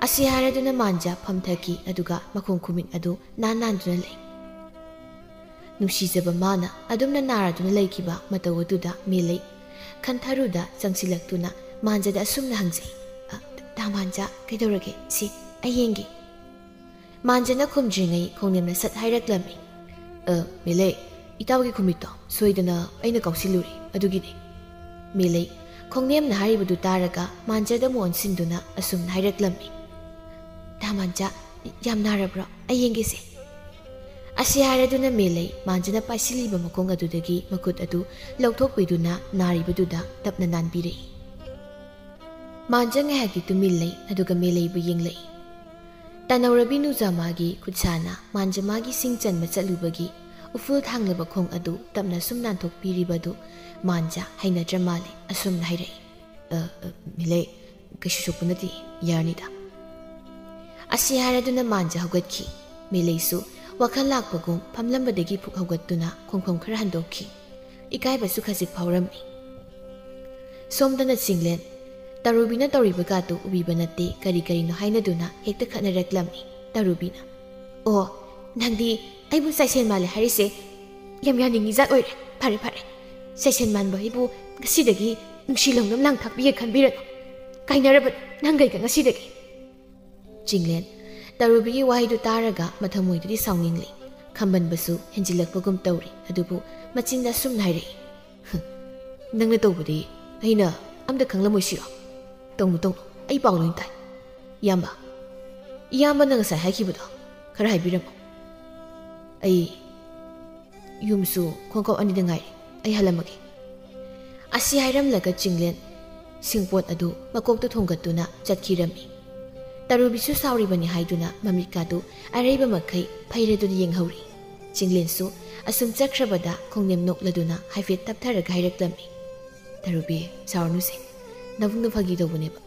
ꯑꯁꯤ ꯍꯥꯏꯔꯗꯨꯅ ꯃꯥꯟꯖ ꯐꯝꯊꯈꯤ, ꯑꯗꯨꯒ ꯃꯈꯣꯡ ꯈꯨꯃꯤꯠ ꯑꯗꯨ ꯅꯥꯟ ꯅꯥꯟꯗꯨꯅ ꯂꯩ꯫ ꯅꯨꯡꯁꯤꯖꯕ ꯃꯥꯅ ꯑꯗꯨꯝꯅ ꯅꯥꯔꯗꯨꯅ ꯂꯩꯈꯤꯕ ꯃꯇꯧ ꯑꯗꯨꯗ ꯃꯦꯂꯩ ꯈꯟꯊꯔꯨꯗ ꯆꯪꯁꯤꯜꯂꯛꯇꯨꯅ ꯃꯥꯟꯖꯗ ꯑꯁꯨꯝꯅ ꯍꯪꯖꯩ, "ꯑ, ꯇꯥ ꯃꯥꯟꯖ, ꯀꯩꯗꯧꯔꯒꯦ? ꯁꯤ, ꯑꯩ ꯌꯦꯡꯒꯦ꯫" ꯃꯥꯟꯖꯅ ꯈꯨꯝꯗ꯭ꯔꯤꯉꯩ ꯈꯣꯡꯅꯦꯝꯅ ꯁꯠ ꯍꯥꯏꯔꯛꯂꯝꯃꯤ, "ꯑ, ꯃꯦꯂꯩ, ꯏꯇꯥꯎꯒꯤ ꯈꯨꯃꯤꯠꯇꯣ ꯁꯣꯏꯗꯅ ꯑꯩꯅ ꯀꯥꯎꯁꯤꯜꯂꯨꯔꯦ, ꯑꯗꯨꯒꯤꯅꯦ꯫" ꯃꯦꯂꯩ ꯈꯣꯡꯅꯦꯝꯅ ꯍꯥꯏꯔꯤꯕꯗꯨ ꯇꯥꯔꯒ ꯃꯥꯟꯖꯗ ꯑꯃꯨꯛ ꯑꯣꯟꯁꯤꯟꯗꯨꯅ ꯑꯁꯨꯝꯅ ꯍꯥꯏꯔꯛꯂꯝꯃꯤ, "ꯇꯥ ꯃꯥꯟꯖ, "ꯌꯥꯝ ꯅꯥꯔꯕ꯭ꯔꯣ? ꯑꯩ ꯌꯦꯡꯒꯦꯁꯦ"꯫ ꯑꯁꯤ ꯍꯥꯏꯔꯗꯨꯅ ꯃꯦꯂꯩ ꯃꯥꯟꯖꯅ ꯄꯥꯏꯁꯤꯜꯂꯤꯕ ꯃꯈꯣꯡ ꯑꯗꯨꯗꯒꯤ ꯃꯈꯨꯠ ꯑꯗꯨ ꯂꯧꯊꯣꯛꯄꯤꯗꯨꯅ ꯅꯥꯔꯤꯕꯗꯨꯗ ꯇꯞꯅ ꯅꯥꯟꯕꯤꯔꯛꯏ꯫ ꯃꯥꯟꯖ ꯉꯥꯏꯍꯥꯛꯇꯤ ꯇꯨꯃꯤꯟ ꯂꯩ, ꯑꯗꯨꯒ ꯃꯦꯂꯩꯕꯨ ꯌꯦꯡꯂꯛꯏ꯫ ꯇꯅꯧꯔꯕꯤ ꯅꯨꯖꯥꯃꯥꯒꯤ ꯈꯨꯠꯁꯥꯅ ꯃꯥꯟꯖ ꯃꯥꯒꯤ ꯁꯤꯡ ꯆꯟꯕ ꯆꯠꯂꯨꯕꯒꯤ ꯎꯐꯨꯜ ꯊꯥꯡꯂꯕ ꯈꯣꯡ ꯑꯗꯨ ꯇꯞꯅ ꯁꯨꯝ ꯅꯥꯟꯊꯣꯛꯄꯤꯔꯤꯕꯗꯨ ꯃꯥꯟꯖ ꯍꯩꯅꯗ꯭ꯔ ꯃꯥꯜꯂꯦ꯫ ꯑꯁꯨꯝꯅ ꯍꯥꯏꯔꯛꯏ, "ꯑ, ꯑ, ꯃꯦꯂꯩ, ꯀꯩꯁꯨ ꯁꯣꯛꯄ ꯅꯠꯇꯦ, ꯌꯥꯔꯅꯤꯗ"꯫ ꯑꯁꯤ ꯍꯥꯏꯔꯗꯨꯅ ꯃꯥꯟꯖ ꯍꯧꯒꯠꯈꯤ꯫ ꯃꯦꯂꯩꯁꯨ ꯋꯥꯈꯜ ꯂꯥꯛꯄꯒꯨꯝ ꯐꯝꯂꯝꯕꯗꯒꯤ ꯐꯨꯛ ꯍꯧꯒꯠꯇꯨꯅ ꯈꯣꯡꯐꯝ ꯈꯔ ꯍꯟꯗꯣꯛꯈꯤ꯫ ꯏꯀꯥꯏꯕꯁꯨ ꯈꯖꯤꯛ ꯐꯥꯎꯔꯝꯃꯤ꯫ ꯁꯣꯝꯗꯅ ꯆꯤꯡꯂꯦꯟ, ꯇꯔꯨꯕꯤꯅ ꯇꯧꯔꯤꯕ ꯀꯥꯗꯨ ꯎꯕꯤꯕ ꯅꯠꯇꯦ, ꯀꯔꯤ ꯀꯔꯤꯅꯣ ꯍꯥꯏꯅꯗꯨꯅ ꯍꯦꯛꯇ ꯈꯠꯅꯔꯛꯂꯝꯃꯤ꯫ ꯇꯔꯨꯕꯤꯅ, "ꯑꯣ, ꯅꯪꯗꯤ ꯑꯩꯕꯨ ꯆꯥꯏꯁꯦꯟ ꯃꯥꯜꯂꯦ ꯍꯥꯏꯔꯤꯁꯦ ꯌꯥꯝ ꯌꯥꯅꯤꯡꯉꯤ ꯖꯥꯠ ꯑꯣꯏꯔꯦ꯫ ꯐꯔꯦ, ꯐꯔꯦ, ꯆꯥꯏꯁꯦꯟ ꯃꯥꯟꯕ ꯑꯩꯕꯨ ꯉꯁꯤꯗꯒꯤ ꯅꯨꯡꯁꯤ ꯂꯧꯅꯝ ꯂꯥꯡꯊꯥꯛꯄꯤꯒꯦ ꯈꯟꯕꯤꯔꯅꯨ꯫ ꯀꯥꯏꯅꯔꯕꯅꯤ ꯅꯪꯒ ꯑꯩꯒ ꯉꯁꯤꯗꯒꯤ"꯫ ꯆꯤꯡꯂꯦꯟ, ꯇꯔꯨꯕꯤꯒꯤ ꯋꯥꯍꯩꯗꯨ ꯇꯥꯔꯒ ꯃꯊꯃꯣꯏꯗꯨꯗꯤ ꯁꯥꯎꯅꯤꯡꯂꯤ꯫ ꯈꯝꯕꯟꯕꯁꯨ ꯍꯦꯟꯖꯤꯜꯂꯛꯄꯒꯨꯝ ꯇꯧꯔꯤ꯫ ꯑꯗꯨꯕꯨ ꯃꯆꯤꯟꯗ ꯑꯁꯨꯝꯅ ꯍꯥꯏꯔꯛꯏ, "ꯍꯨꯝ, ꯅꯪꯅ ꯇꯧꯕꯗꯤ ꯑꯩꯅ ꯑꯝꯇ ꯈꯪꯂꯝꯃꯣꯏꯁꯤꯔꯣ? ꯇꯧꯅꯨ, ꯇꯧꯅꯨ, ꯑꯩ ꯄꯥꯎ ꯂꯣꯏ ꯇꯥꯏ꯫ ꯏꯌꯥꯝꯕ, ꯏꯌꯥꯝꯕꯅ ꯉꯁꯥꯏ ꯍꯥꯏꯈꯤꯕꯗꯣ ꯈꯔ ꯍꯥꯏꯕꯤꯔꯝꯃꯣ꯫ ꯑꯩ ꯌꯨꯝꯁꯨ ꯈꯣꯡꯀꯥꯞ ꯑꯅꯤꯗ ꯉꯥꯏꯔꯦ, ꯑꯩ ꯍꯜꯂꯝꯃꯒꯦ"꯫ ꯑꯁꯤ ꯍꯥꯏꯔꯝꯂꯒ ꯆꯤꯡꯂꯦꯟ ꯁꯤꯡꯄꯣꯠ ꯑꯗꯨ ꯃꯀꯣꯛꯇ ꯊꯣꯡꯒꯠꯇꯨꯅ ꯆꯠꯈꯤꯔꯝꯃꯤ꯫ ꯇꯔꯨꯕꯤꯁꯨ ꯁꯥꯎꯔꯤꯕꯅꯤ ꯍꯥꯏꯗꯨꯅ ꯃꯃꯤꯠꯀꯥꯗꯨ ꯑꯔꯩꯕ ꯃꯈꯩ ꯐꯩꯔꯗꯨꯅ ꯌꯦꯡꯍꯧꯔꯤ꯫ ꯆꯤꯡꯂꯦꯟꯁꯨ ꯑꯁꯨꯝ ꯆꯠꯈ꯭ꯔꯕꯗ ꯈꯣꯡꯅꯦꯝ ꯅꯣꯛꯂꯗꯨꯅ ꯍꯥꯏꯐꯦꯠ ꯇꯞꯊꯔꯒ ꯍꯥꯏꯔꯛꯂꯝꯃꯤ, "ꯇꯔꯨꯕꯤ, ꯁꯥꯎꯔꯅꯨꯁꯦ꯫ ꯅꯕꯨꯡꯅ ꯐꯥꯒꯤ ꯇꯧꯕꯅꯦꯕ꯫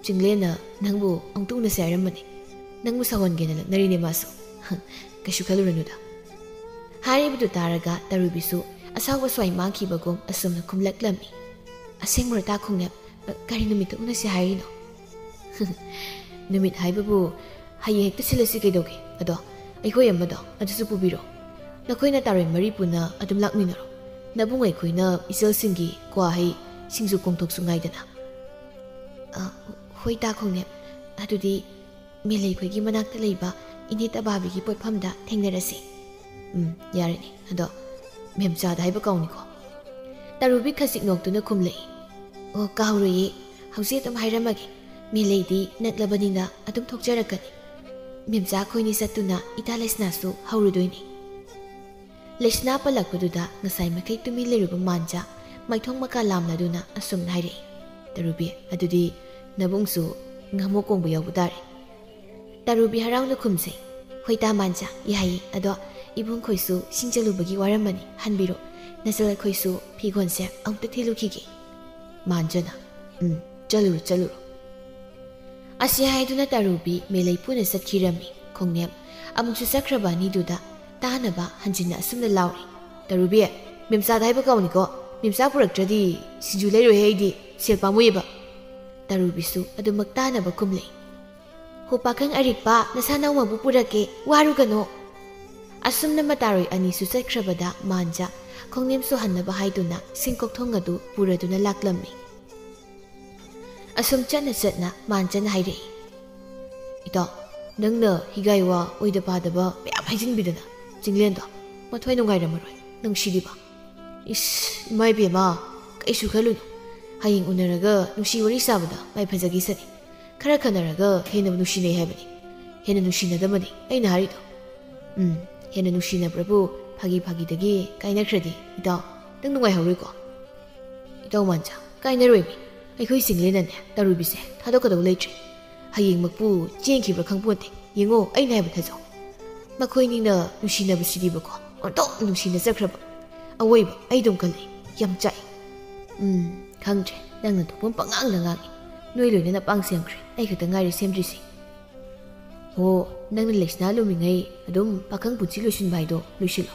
ꯆꯤꯡꯂꯦꯟꯅ ꯅꯪꯕꯨ ꯑꯃꯨꯛꯇ ꯎꯅꯁꯦ ꯍꯥꯏꯔꯝꯕꯅꯦ꯫ ꯅꯪꯕꯨ ꯁꯥꯎꯍꯟꯒꯦꯅ ꯂꯛꯅꯔꯤꯅꯦ ꯃꯥꯁꯨ꯫ ꯀꯩꯁꯨ ꯈꯜꯂꯨꯔꯅꯨꯗ"꯫ ꯍꯥꯏꯔꯤꯕꯗꯨ ꯇꯥꯔꯒ ꯇꯔꯨꯕꯤꯁꯨ ꯑꯁꯥꯎꯕ ꯁ꯭ꯋꯥꯏ ꯃꯥꯡꯈꯤꯕꯒꯨꯝ ꯑꯁꯨꯝꯅ ꯈꯨꯝꯂꯛꯂꯝꯃꯤ, "ꯑꯁꯦꯡꯕꯔꯣ ꯇꯥ ꯈꯣꯡꯅꯦꯝ? ꯀꯔꯤ ꯅꯨꯃꯤꯠꯇ ꯎꯅꯁꯦ ꯍꯥꯏꯔꯤꯅꯣ?" "ꯅꯨꯃꯤꯠ ꯍꯥꯏꯕꯕꯨ ꯍꯌꯦꯡ ꯍꯦꯛꯇ ꯁꯤꯜꯂꯁꯤ ꯀꯩꯗꯧꯒꯦ? ꯑꯗꯣ ꯑꯩꯈꯣꯏ ꯑꯃꯗꯣ ꯑꯗꯨꯁꯨ ꯄꯨꯕꯤꯔꯣ꯫ ꯅꯈꯣꯏꯅ ꯇꯥꯔꯣꯏ ꯃꯔꯤ ꯄꯨꯟꯅ ꯑꯗꯨꯝ ꯂꯥꯛꯃꯤꯟꯅꯔꯣ꯫ ꯅꯕꯨꯡ ꯑꯩꯈꯣꯏꯅ ꯏꯆꯜꯁꯤꯡꯒꯤ ꯀ꯭ꯋꯥ ꯍꯩ, ꯁꯤꯡꯖꯨ ꯀꯣꯡꯊꯣꯛꯁꯨ ꯉꯥꯏꯗꯅ"꯫ "ꯑ, ꯍꯣꯏ ꯇꯥ ꯈꯣꯡꯅꯦꯝ, ꯑꯗꯨꯗꯤ ꯃꯦꯂꯩꯈꯣꯏꯒꯤ ꯃꯅꯥꯛꯇ ꯂꯩꯕ ꯏꯅꯦ ꯇꯕꯥꯕꯤꯒꯤ ꯄꯣꯠꯐꯝꯗ ꯊꯦꯡꯅꯔꯁꯤ"꯫ "ꯎꯝ, ꯌꯥꯔꯅꯤ꯫ ꯑꯗꯣ ꯃꯦꯝꯆꯥꯗ ꯍꯥꯏꯕ ꯀꯥꯎꯅꯤꯀꯣ"꯫ ꯇꯔꯨꯕꯤ ꯈꯖꯤꯛ ꯅꯣꯛꯇꯨꯅ ꯈꯨꯝꯂꯛꯏ, "ꯑꯣ, ꯀꯥꯎꯔꯣꯏꯌꯦ꯫ ꯍꯧꯖꯤꯛ ꯑꯗꯨꯝ ꯍꯥꯏꯔꯝꯃꯒꯦ꯫ ꯃꯦꯂꯩꯗꯤ ꯅꯛꯂꯕꯅꯤꯅ ꯑꯗꯨꯝ ꯊꯣꯛꯆꯔꯛꯀꯅꯤ"꯫ ꯃꯦꯝꯆꯥ ꯑꯩꯈꯣꯏꯅꯤ ꯆꯠꯇꯨꯅ ꯏꯇꯥ ꯂꯩꯁꯅꯥꯁꯨ ꯍꯧꯔꯨꯗꯣꯏꯅꯤ꯫ ꯂꯩꯁꯅꯥ ꯄꯜꯂꯛꯄꯗꯨꯗ ꯉꯁꯥꯏ ꯃꯈꯩ ꯇꯨꯃꯤꯟ ꯂꯩꯔꯨꯕ ꯃꯥꯟꯖ ꯃꯥꯏꯊꯣꯡ ꯃꯀꯥ ꯂꯥꯝꯂꯗꯨꯅ ꯑꯁꯨꯝꯅ ꯍꯥꯏꯔꯛꯏ, "ꯇꯔꯨꯕꯤ, ꯑꯗꯨꯗꯤ ꯅꯕꯨꯡꯁꯨ ꯉꯥꯃꯣꯛ ꯀꯣꯡꯕ ꯌꯥꯎꯕ ꯇꯥꯔꯦ?" ꯇꯔꯨꯕꯤ ꯍꯔꯥꯎꯅ ꯈꯨꯝꯖꯩ, "ꯍꯣꯏ ꯇꯥ ꯃꯥꯟꯖ, ꯌꯥꯏꯌꯦ, ꯑꯗꯣ ꯏꯕꯨꯡꯈꯣꯏꯁꯨ ꯁꯤꯡ ꯆꯜꯂꯨꯕꯒꯤ ꯋꯥꯔꯝꯃꯅꯤ, ꯍꯟꯕꯤꯔꯣ꯫ ꯅꯆꯜ ꯑꯩꯈꯣꯏꯁꯨ ꯐꯤꯒꯣꯟꯁꯦ ꯑꯃꯨꯛꯇ ꯊꯤꯜꯂꯨꯈꯤꯒꯦ꯫" ꯃꯥꯟꯖꯅ, "ꯎꯝ, ꯆꯠꯂꯨꯔꯣ, ꯆꯠꯂꯨꯔꯣ꯫" ꯑꯁꯤ ꯍꯥꯏꯗꯨꯅ ꯇꯔꯨꯕꯤ ꯃꯦꯂꯩ ꯄꯨꯅ ꯆꯠꯈꯤꯔꯝꯃꯤ꯫ ꯈꯣꯡꯅꯦꯝ ꯑꯃꯨꯛꯁꯨ ꯆꯠꯈ꯭ꯔꯕ ꯑꯅꯤꯗꯨꯗ ꯇꯥꯅꯕ ꯍꯟꯖꯤꯟꯅ ꯑꯁꯨꯝꯅ ꯂꯥꯎꯔꯤ, "ꯇꯔꯨꯕꯤ, ꯃꯦꯝꯆꯥꯗ ꯍꯥꯏꯕ ꯀꯥꯎꯅꯤꯀꯣ, ꯃꯦꯝꯆꯥ ꯄꯨꯔꯛꯇ꯭ꯔꯗꯤ ꯁꯤꯡꯖꯨ ꯂꯩꯔꯣꯏꯍꯦ ꯑꯩꯗꯤ, ꯁꯦꯜ ꯄꯥꯝꯃꯨꯏꯌꯦꯕ꯫" ꯇꯔꯨꯕꯤꯁꯨ ꯑꯗꯨꯃꯛ ꯇꯥꯅꯕ ꯈꯨꯝꯂꯦ꯫ "ꯍꯣ ꯄꯥꯈꯪ ꯑꯔꯤꯛꯄ, ꯅꯁꯥ ꯅꯧꯃꯕꯨ ꯄꯨꯔꯛꯀꯦ, ꯋꯥꯔꯨꯒꯅꯣ꯫" ꯑꯁꯨꯝꯅ ꯃꯇꯥꯔꯣꯏ ꯑꯅꯤꯁꯨ ꯆꯠꯈ꯭ꯔꯕꯗ ꯃꯥꯟꯖ ꯈꯣꯡꯅꯦꯝꯁꯨ ꯍꯟꯅꯕ ꯍꯥꯏꯗꯨꯅ ꯁꯤꯡꯀꯣꯛ ꯊꯣꯡ ꯑꯗꯨ ꯄꯨꯔꯗꯨꯅ ꯂꯥꯛꯂꯝꯃꯤ꯫ ꯑꯁꯨꯝ ꯆꯠꯅ ꯆꯠꯅ ꯃꯥꯟꯖꯅ ꯍꯥꯏꯔꯛꯏ, "ꯏꯇꯥꯎ, ꯅꯪꯅ ꯍꯤꯒꯥꯏ ꯋꯥ ꯑꯣꯏꯗ ꯄꯥꯗꯕ ꯃꯌꯥꯝ ꯍꯥꯏꯖꯤꯟꯕꯤꯗꯅ ꯆꯤꯡꯂꯦꯟꯗꯣ ꯃꯊ꯭ꯋꯥꯏ ꯅꯨꯡꯉꯥꯏꯔꯝꯃꯔꯣꯏ, ꯅꯨꯡꯁꯤꯔꯤꯕ꯫" "ꯏꯁ, ꯏꯃꯥ ꯏꯕꯦꯝꯃ, ꯀꯩꯁꯨ ꯈꯜꯂꯨꯅꯨ꯫ ꯍꯌꯦꯡ ꯎꯅꯔꯒ ꯅꯨꯡꯁꯤ ꯋꯥꯔꯤ ꯁꯥꯕꯗ ꯃꯥꯏ ꯐꯖꯈꯤꯁꯅꯤ꯫ ꯈꯔ ꯈꯟꯅꯔꯒ ꯍꯦꯟꯅ ꯅꯨꯡꯁꯤꯅꯩ ꯍꯥꯏꯕꯅꯤ꯫ ꯍꯦꯟꯅ ꯅꯨꯡꯁꯤꯅꯗꯕꯅꯤ ꯑꯩꯅ ꯍꯥꯏꯔꯤꯗꯣ꯫ ꯎꯝ, ꯍꯦꯟꯅ ꯅꯨꯡꯁꯤꯅꯕ꯭ꯔꯕꯨ ꯐꯥꯒꯤ ꯐꯥꯒꯤꯗꯒꯤ ꯀꯥꯏꯅꯈ꯭ꯔꯗꯤ, ꯏꯇꯥꯎ, ꯅꯪ ꯅꯨꯡꯉꯥꯏꯍꯧꯔꯣꯏꯀꯣ?" "ꯏꯇꯥꯎ ꯃꯥꯟꯖ, ꯀꯥꯏꯅꯔꯣꯏꯃꯤ꯫ ꯑꯩꯈꯣꯏ ꯆꯤꯡꯂꯦꯟꯅꯅꯦ ꯇꯔꯨꯕꯤꯁꯦ ꯊꯥꯗꯣꯛꯀꯗꯧ ꯂꯩꯇ꯭ꯔꯦ꯫ ꯍꯌꯦꯡꯃꯛꯄꯨ ꯆꯦꯟꯈꯤꯕ꯭ꯔꯥ ꯈꯪꯄꯣꯟꯇꯦ꯫ ꯌꯦꯡꯉꯣ, ꯑꯩꯅ ꯍꯥꯏꯕ ꯊꯥꯖꯧ꯫ ꯃꯈꯣꯏꯅꯤꯅ ꯅꯨꯡꯁꯤꯅꯕꯁꯤꯗꯤꯕꯀꯣ, ꯑꯣꯟꯊꯣꯛ ꯅꯨꯡꯁꯤꯅ ꯆꯠꯈ꯭ꯔꯕ꯫ ꯑꯋꯣꯏꯕ ꯑꯩꯗꯧ ꯀꯜꯂꯤ꯫ ꯌꯥꯝ ꯆꯥꯛꯏ꯫" "ꯎꯝ, ꯈꯪꯗ꯭ꯔꯦ꯫ ꯅꯪꯅ ꯊꯣꯛꯄ ꯄꯉꯥꯡꯗ ꯉꯥꯡꯉꯤ꯫ ꯅꯣꯏ ꯂꯣꯏꯅ ꯅꯄꯥꯡ ꯁꯦꯝꯈ꯭ꯔꯦ꯫ ꯑꯩ ꯈꯛꯇ ꯉꯥꯏꯔꯦ ꯁꯦꯝꯗ꯭ꯔꯤꯁꯤ꯫" "ꯍꯣ, ꯅꯪꯅ ꯂꯩꯁꯅꯥ ꯂꯨꯝꯃꯤꯉꯩ ꯑꯗꯨꯝ ꯄꯥꯈꯪ ꯄꯨꯟꯁꯤ ꯂꯣꯏꯁꯤꯟꯕ ꯍꯥꯏꯗꯣ ꯂꯣꯏꯁꯤꯜꯂꯣ꯫"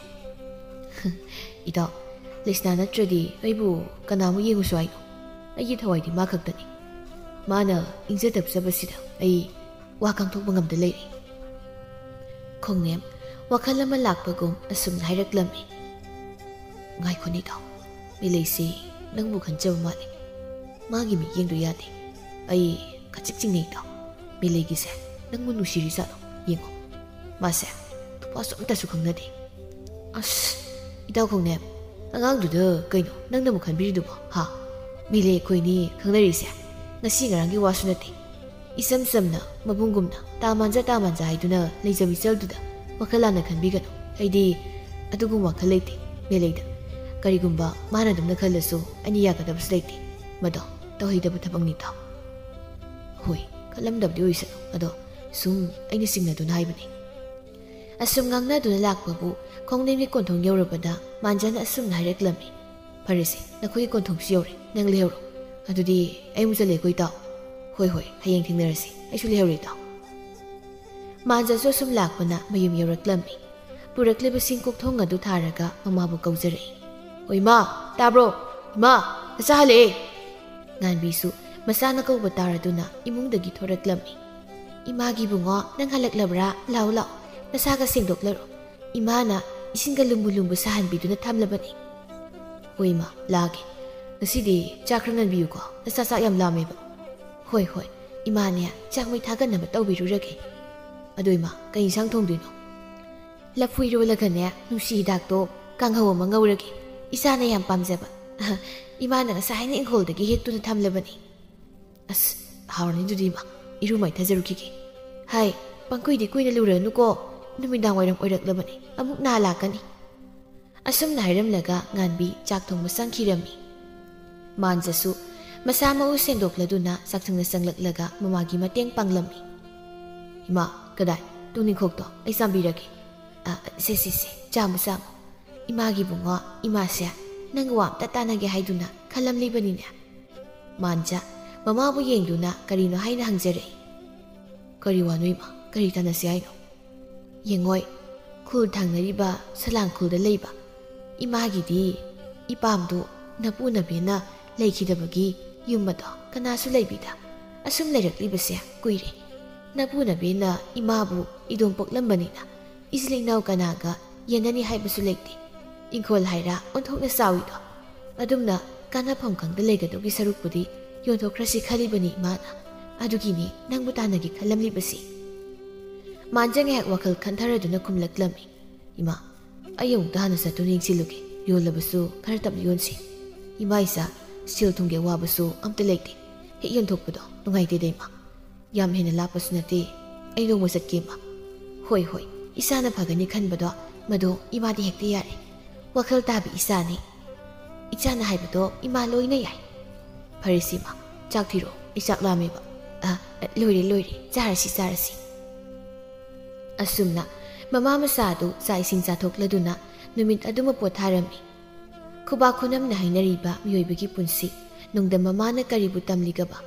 "ꯏꯇꯥꯎ, ꯂꯩꯁꯅꯥ ꯅꯠꯇ꯭ꯔꯗꯤ ꯑꯩꯕꯨ ꯀꯅꯥꯃꯨꯛ ꯌꯦꯡꯉꯨꯁꯨ ꯍꯥꯏꯅꯣ? ꯑꯩꯒꯤ ꯊꯋꯥꯏꯗꯤ ꯃꯥ ꯈꯛꯇꯅꯤ꯫ ꯃꯥꯅ ꯏꯪꯖ ꯇꯞꯆꯕꯁꯤꯗ ꯑꯩ ꯋꯥ ꯀꯥꯡꯊꯣꯛꯄ ꯉꯝꯗ ꯂꯩꯔꯦ꯫" ꯈꯣꯡꯅꯦꯝ ꯋꯥꯈꯜ ꯑꯃ ꯂꯥꯛꯄꯒꯨꯝ ꯑꯁꯨꯝꯅ ꯍꯥꯏꯔꯛꯂꯝꯃꯤ, "ꯉꯥꯏꯈꯣꯅꯦ ꯏꯇꯥꯎ, ꯃꯤꯂꯩꯁꯤ ꯅꯪꯕꯨ ꯈꯟꯖꯕ ꯃꯥꯜꯂꯤ꯫ ꯃꯥꯒꯤ ꯃꯤꯠꯌꯦꯡꯗꯨ ꯌꯥꯗꯦ꯫ ꯑꯩ ꯈꯖꯤꯛ ꯆꯤꯡꯅꯩ ꯏꯇꯥꯎ꯫ ꯃꯤꯂꯩꯒꯤꯁꯦ ꯅꯪꯕꯨ ꯅꯨꯡꯁꯤꯔꯤꯖꯥꯠꯂꯣ? ꯌꯦꯡꯉꯣ, ꯃꯥꯁꯦ ꯅꯨꯄꯥꯁꯨ ꯑꯝꯇꯁꯨ ꯈꯪꯅꯗꯦ꯫" "ꯑꯁ, ꯏꯇꯥꯎ ꯈꯣꯡꯅꯦꯝ, ꯑꯉꯥꯡꯗꯨꯗ ꯀꯩꯅꯣ ꯅꯪꯅ ꯑꯃꯨꯛ ꯈꯟꯕꯤꯔꯤꯗꯨꯕꯣ, ꯍꯥ? ꯃꯤꯂꯩ ꯑꯩꯈꯣꯏꯅꯤ ꯈꯪꯅꯔꯤꯁꯦ ꯉꯁꯤ ꯉꯔꯥꯡꯒꯤ ꯋꯥꯁꯨ ꯅꯠꯇꯦ꯫ ꯏꯆꯝ ꯆꯝꯅ, ꯃꯕꯨꯡꯒꯨꯝꯅ ꯇꯥ ꯃꯥꯟꯖ ꯇꯥ ꯃꯥꯟꯖ ꯍꯥꯏꯗꯨꯅ ꯂꯩꯖꯕ ꯏꯆꯜꯗꯨꯗ ꯋꯥꯈꯜ ꯂꯥꯟꯅ ꯈꯟꯕꯤꯒꯅꯨ꯫ ꯑꯩꯗꯤ ꯑꯗꯨꯒꯨꯝꯕ ꯋꯥꯈꯜ ꯂꯩꯇꯦ, ꯃꯦꯂꯩꯗ꯫ ꯀꯔꯤꯒꯨꯝꯕ ꯃꯥꯅ ꯑꯗꯨꯝꯅ ꯈꯜꯂꯁꯨ ꯑꯩꯅ ꯌꯥꯒꯗꯕꯁꯨ ꯂꯩꯇꯦ꯫ ꯃꯗꯣ ꯇꯧꯍꯩꯗꯕ ꯊꯕꯛꯅꯤꯗꯣ꯫ ꯍꯣꯏ, ꯈꯜꯂꯝꯗꯕꯗꯤ ꯑꯣꯏꯁꯅꯨ꯫ ꯑꯗꯣ ꯁꯨꯝ ꯑꯩꯅ ꯆꯤꯡꯅꯗꯨꯅ ꯍꯥꯏꯕꯅꯤ꯫ ꯑꯁꯨꯝ ꯉꯥꯡꯅꯗꯨꯅ ꯂꯥꯛꯄꯕꯨ ꯈꯣꯡꯅꯤꯡꯒꯤ ꯀꯣꯟꯊꯣꯡ ꯌꯧꯔꯕꯗ ꯃꯥꯟꯖꯅ ꯑꯁꯨꯝꯅ ꯍꯥꯏꯔꯛꯂꯝꯃꯤ, "ꯐꯔꯦꯁꯦ, ꯅꯈꯣꯏꯒꯤ ꯀꯣꯟꯊꯣꯡꯁꯤ ꯌꯧꯔꯦ, ꯅꯪ ꯂꯩꯍꯧꯔꯣ꯫ ꯑꯗꯨꯗꯤ ꯑꯩ ꯑꯃꯨꯛ ꯆꯠꯂꯦꯀꯣ, ꯏꯇꯥꯎ꯫ ꯍꯣꯏ, ꯍꯣꯏ, ꯍꯌꯦꯡ ꯊꯦꯡꯅꯔꯁꯤ꯫ ꯑꯩꯁꯨ ꯂꯩꯍꯧꯔꯦ, ꯏꯇꯥꯎ꯫" ꯃꯥꯟꯖꯁꯨ ꯑꯁꯨꯝ ꯂꯥꯛꯄꯅ ꯃꯌꯨꯝ ꯌꯧꯔꯛꯂꯝꯃꯤ꯫ ꯄꯨꯔꯛꯂꯤꯕ ꯁꯤꯡꯀꯣꯛ ꯊꯣꯡ ꯑꯗꯨ ꯊꯥꯔꯒ ꯃꯃꯥꯕꯨ ꯀꯧꯖꯔꯛꯏ꯫ "ꯍꯣꯏ, ꯏꯃꯥ, ꯇꯥꯕ꯭ꯔꯣ? ꯏꯃꯥ, ꯅꯆꯥ ꯍꯜꯂꯛꯑꯦ!" ꯉꯥꯟꯕꯤꯁꯨ ꯃꯆꯥꯅ ꯀꯧꯕ ꯇꯥꯔꯗꯨꯅ ꯏꯃꯨꯡꯗꯒꯤ ꯊꯣꯔꯛꯂꯝꯃꯤ꯫ "ꯏꯃꯥꯒꯤ ꯏꯕꯨꯡꯉꯣ, ꯅꯪ ꯍꯜꯂꯛꯂꯕ꯭ꯔꯥ? ꯂꯥꯛꯑꯣ, ꯂꯥꯛꯑꯣ, ꯅꯁꯥꯒ ꯁꯦꯡꯗꯣꯛꯂꯔꯣ꯫ ꯏꯃꯥꯅ ꯏꯁꯤꯡꯒ ꯂꯨꯝꯕꯨ ꯂꯨꯝꯕꯨ ꯁꯥꯍꯟꯕꯤꯗꯨꯅ ꯊꯝꯂꯕꯅꯤ꯫" "ꯍꯣꯏ, ꯏꯃꯥ, ꯂꯥꯛꯑꯒꯦ꯫ ꯉꯁꯤꯗꯤ ꯆꯥꯛ ꯈꯔ ꯉꯟꯕꯤꯌꯨꯀꯣ, ꯅꯆꯥ ꯆꯥꯛ ꯌꯥꯝ ꯂꯥꯝꯃꯦꯕ꯫" "ꯍꯣꯏ, ꯍꯣꯏ, ꯏꯃꯥꯅꯦ, ꯆꯥꯛ ꯃꯩ ꯊꯥꯒꯠꯅꯕ ꯇꯧꯕꯤꯔꯨꯔꯒꯦ꯫ ꯑꯗꯣ ꯏꯃꯥ, ꯀꯩ ꯏꯟꯁꯥꯡ ꯊꯣꯡꯗꯣꯏꯅꯣ?" "ꯂꯐꯨ ꯏꯔꯣꯜꯂꯒꯅꯦ, ꯅꯨꯡꯁꯤ ꯍꯤꯗꯥꯛꯇꯣ ꯀꯥꯡꯍꯧ ꯑꯃ ꯉꯧꯔꯒꯦ꯫ ꯏꯆꯥꯅ ꯌꯥꯝ ꯄꯥꯝꯖꯕ꯫ ꯏꯃꯥꯅ ꯉꯁꯥꯏꯅ ꯏꯪꯈꯣꯜꯗꯒꯤ ꯍꯦꯛꯇꯨꯅ ꯊꯝꯂꯕꯅꯤ꯫" "ꯑꯁ, ꯍꯥꯎꯔꯅꯤ ꯑꯗꯨꯗꯤ ꯏꯃꯥ, ꯏꯔꯨ ꯃꯥꯏꯊꯖꯔꯨꯈꯤꯒꯦ꯫ ꯍꯥꯏ, ꯄꯪꯀꯨꯏꯗꯤ ꯀꯨꯏꯅ ꯂꯨꯔꯅꯨꯀꯣ, ꯅꯨꯃꯤꯗꯥꯡ ꯋꯥꯏꯔꯝ ꯑꯣꯏꯔꯛꯂꯕꯅꯤ, ꯑꯃꯨꯛ ꯅꯥ ꯂꯥꯛꯀꯅꯤ꯫" ꯑꯁꯨꯝꯅ ꯍꯥꯏꯔꯝꯂꯒ ꯉꯥꯟꯕꯤ ꯆꯥꯛ ꯊꯣꯡꯕ ꯆꯪꯈꯤꯔꯝꯃꯤ꯫ ꯃꯥꯟꯖꯁꯨ ꯃꯁꯥ ꯃꯎ ꯁꯦꯡꯗꯣꯛꯂꯗꯨꯅ ꯆꯥꯛꯁꯪꯗ ꯆꯪꯂꯛꯂꯒ ꯃꯃꯥꯒꯤ ꯃꯇꯦꯡ ꯄꯥꯡꯂꯝꯃꯤ꯫ "ꯏꯃꯥ, ꯀꯗꯥꯏ? ꯇꯨꯅꯤꯡꯈꯣꯛꯇꯣ ꯑꯩ ꯆꯥꯝꯕꯤꯔꯒꯦ꯫ ꯑ, ꯁꯦ, ꯁꯦ, ꯁꯦ, ꯆꯥꯝꯃꯨ, ꯆꯥꯝꯃꯨ꯫ ꯏꯃꯥꯒꯤ ꯏꯕꯨꯡꯉꯣ, ꯏꯃꯥꯁꯦ ꯅꯪꯒ ꯋꯥ ꯑꯝꯇ ꯇꯥꯟꯅꯒꯦ ꯍꯥꯏꯗꯨꯅ ꯈꯜꯂꯝꯂꯤꯕꯅꯤꯅꯦ꯫" ꯃꯥꯟꯖ ꯃꯃꯥꯕꯨ ꯌꯦꯡꯗꯨꯅ ꯀꯔꯤꯅꯣ ꯍꯥꯏꯅ ꯍꯪꯖꯔꯛꯏ꯫ "ꯀꯔꯤ ꯋꯥꯅꯣ ꯏꯃꯥ? ꯀꯔꯤ ꯇꯥꯟꯅꯁꯤ ꯍꯥꯏꯅꯣ?" "ꯌꯦꯡꯉꯣꯏ, ꯈꯨꯜ ꯊꯪꯅꯔꯤꯕ ꯁꯂꯥꯡ ꯈꯨꯜꯗ ꯂꯩꯕ ꯏꯃꯥꯒꯤꯗꯤ ꯏꯄꯥꯝꯗꯨ ꯅꯄꯨ ꯅꯕꯦꯟꯅ ꯂꯩꯈꯤꯗꯕꯒꯤ ꯌꯨꯝ ꯑꯗꯣ ꯀꯅꯥꯁꯨ ꯂꯩꯕꯤꯗ ꯑꯁꯨꯝ ꯂꯩꯔꯛꯂꯤꯕꯁꯦ ꯀꯨꯏꯔꯦ꯫ ꯅꯄꯨ ꯅꯕꯦꯟꯅ ꯏꯃꯥꯕꯨ ꯏꯗꯣꯝ ꯄꯣꯛꯂꯝꯕꯅꯤꯅ ꯏꯆꯤꯜ ꯏꯅꯥꯎ ꯀꯅꯥꯒ ꯌꯦꯟꯅꯅꯤ ꯍꯥꯏꯕꯁꯨ ꯂꯩꯇꯦ꯫ ꯏꯪꯈꯣꯜ ꯍꯥꯏꯔ ꯑꯣꯟꯊꯣꯛꯅ ꯆꯥꯎꯏꯗꯣ꯫ ꯑꯗꯨꯝꯅ ꯀꯥꯟꯅꯐꯝ ꯈꯪꯗ ꯂꯩꯒꯗꯧꯒꯤ ꯁꯔꯨꯛꯄꯨꯗꯤ ꯌꯣꯟꯊꯣꯛꯈ꯭ꯔꯁꯤ ꯈꯜꯂꯤꯕꯅꯤ ꯏꯃꯥꯅ꯫ ꯑꯗꯨꯒꯤꯅꯤ ꯅꯪꯕꯨ ꯇꯥꯟꯅꯒꯦ ꯈꯜꯂꯝꯂꯤꯕꯁꯤ꯫" ꯃꯥꯟꯖ ꯉꯥꯏꯍꯥꯛ ꯋꯥꯈꯜ ꯈꯟꯊꯔꯗꯨꯅ ꯈꯨꯝꯂꯛꯂꯝꯃꯤ꯫ "ꯏꯃꯥ, ꯑꯩ ꯑꯃꯨꯛꯇ ꯍꯥꯟꯅ ꯆꯠꯇꯨꯅ ꯌꯦꯡꯁꯤꯜꯂꯨꯒꯦ꯫ ꯌꯣꯜꯂꯕꯁꯨ ꯈꯔ ꯇꯞꯅ ꯌꯣꯟꯁꯤ꯫ ꯏꯃꯥ ꯏꯆꯥ ꯁꯦꯜ ꯊꯨꯝꯒꯤ ꯑꯋꯥꯕꯁꯨ ꯑꯝꯇ ꯂꯩꯇꯦ꯫ ꯍꯦꯛ ꯌꯣꯟꯊꯣꯛꯄꯗꯣ ꯅꯨꯡꯉꯥꯏꯇꯦꯗ ꯏꯃꯥ꯫" "ꯌꯥꯝ ꯍꯦꯟꯅ ꯂꯥꯞꯄꯁꯨ ꯅꯠꯇꯦ, ꯑꯩ ꯅꯣꯡꯃ ꯆꯠꯀꯦ, ꯏꯃꯥ꯫ ꯍꯣꯏ, ꯍꯣꯏ, ꯏꯆꯥꯅ ꯐꯒꯅꯤ ꯈꯟꯕꯗꯣ, ꯃꯗꯣ ꯏꯃꯥꯗꯤ ꯍꯦꯛꯇ ꯌꯥꯔꯦ꯫ ꯋꯥꯈꯜ ꯇꯥꯕꯤ ꯏꯆꯥꯅꯤ꯫ ꯏꯆꯥꯅ ꯍꯥꯏꯕꯗꯣ ꯏꯃꯥ ꯂꯣꯏꯅ ꯌꯥꯏ꯫ ꯐꯔꯦꯁꯤ, ꯏꯃꯥ, ꯆꯥꯛ ꯊꯤꯔꯛꯑꯣ, ꯑꯩ ꯆꯥꯛ ꯂꯥꯝꯃꯦꯕ꯫ ꯑ, ꯑ, ꯂꯣꯏꯔꯦ, ꯂꯣꯏꯔꯦ, ꯆꯥꯔꯁꯤ, ꯆꯥꯔꯁꯤ"꯫ ꯑꯁꯨꯝꯅ ꯃꯃꯥ ꯃꯆꯥ ꯑꯗꯨ ꯆꯥꯛ ꯏꯁꯤꯡ ꯆꯥꯊꯣꯛꯂꯗꯨꯅ ꯅꯨꯃꯤꯠ ꯑꯗꯨꯃ ꯄꯣꯊꯥꯔꯝꯃꯤ꯫ ꯈꯨꯕꯥꯛ ꯈꯨꯅꯝꯅ ꯍꯥꯏꯅꯔꯤꯕ ꯃꯤꯑꯣꯏꯕꯒꯤ ꯄꯨꯟꯁꯤ, ꯅꯣꯡꯗꯝ ꯃꯃꯥꯅ ꯀꯔꯤꯕꯨ ꯇꯝꯂꯤꯒꯕ?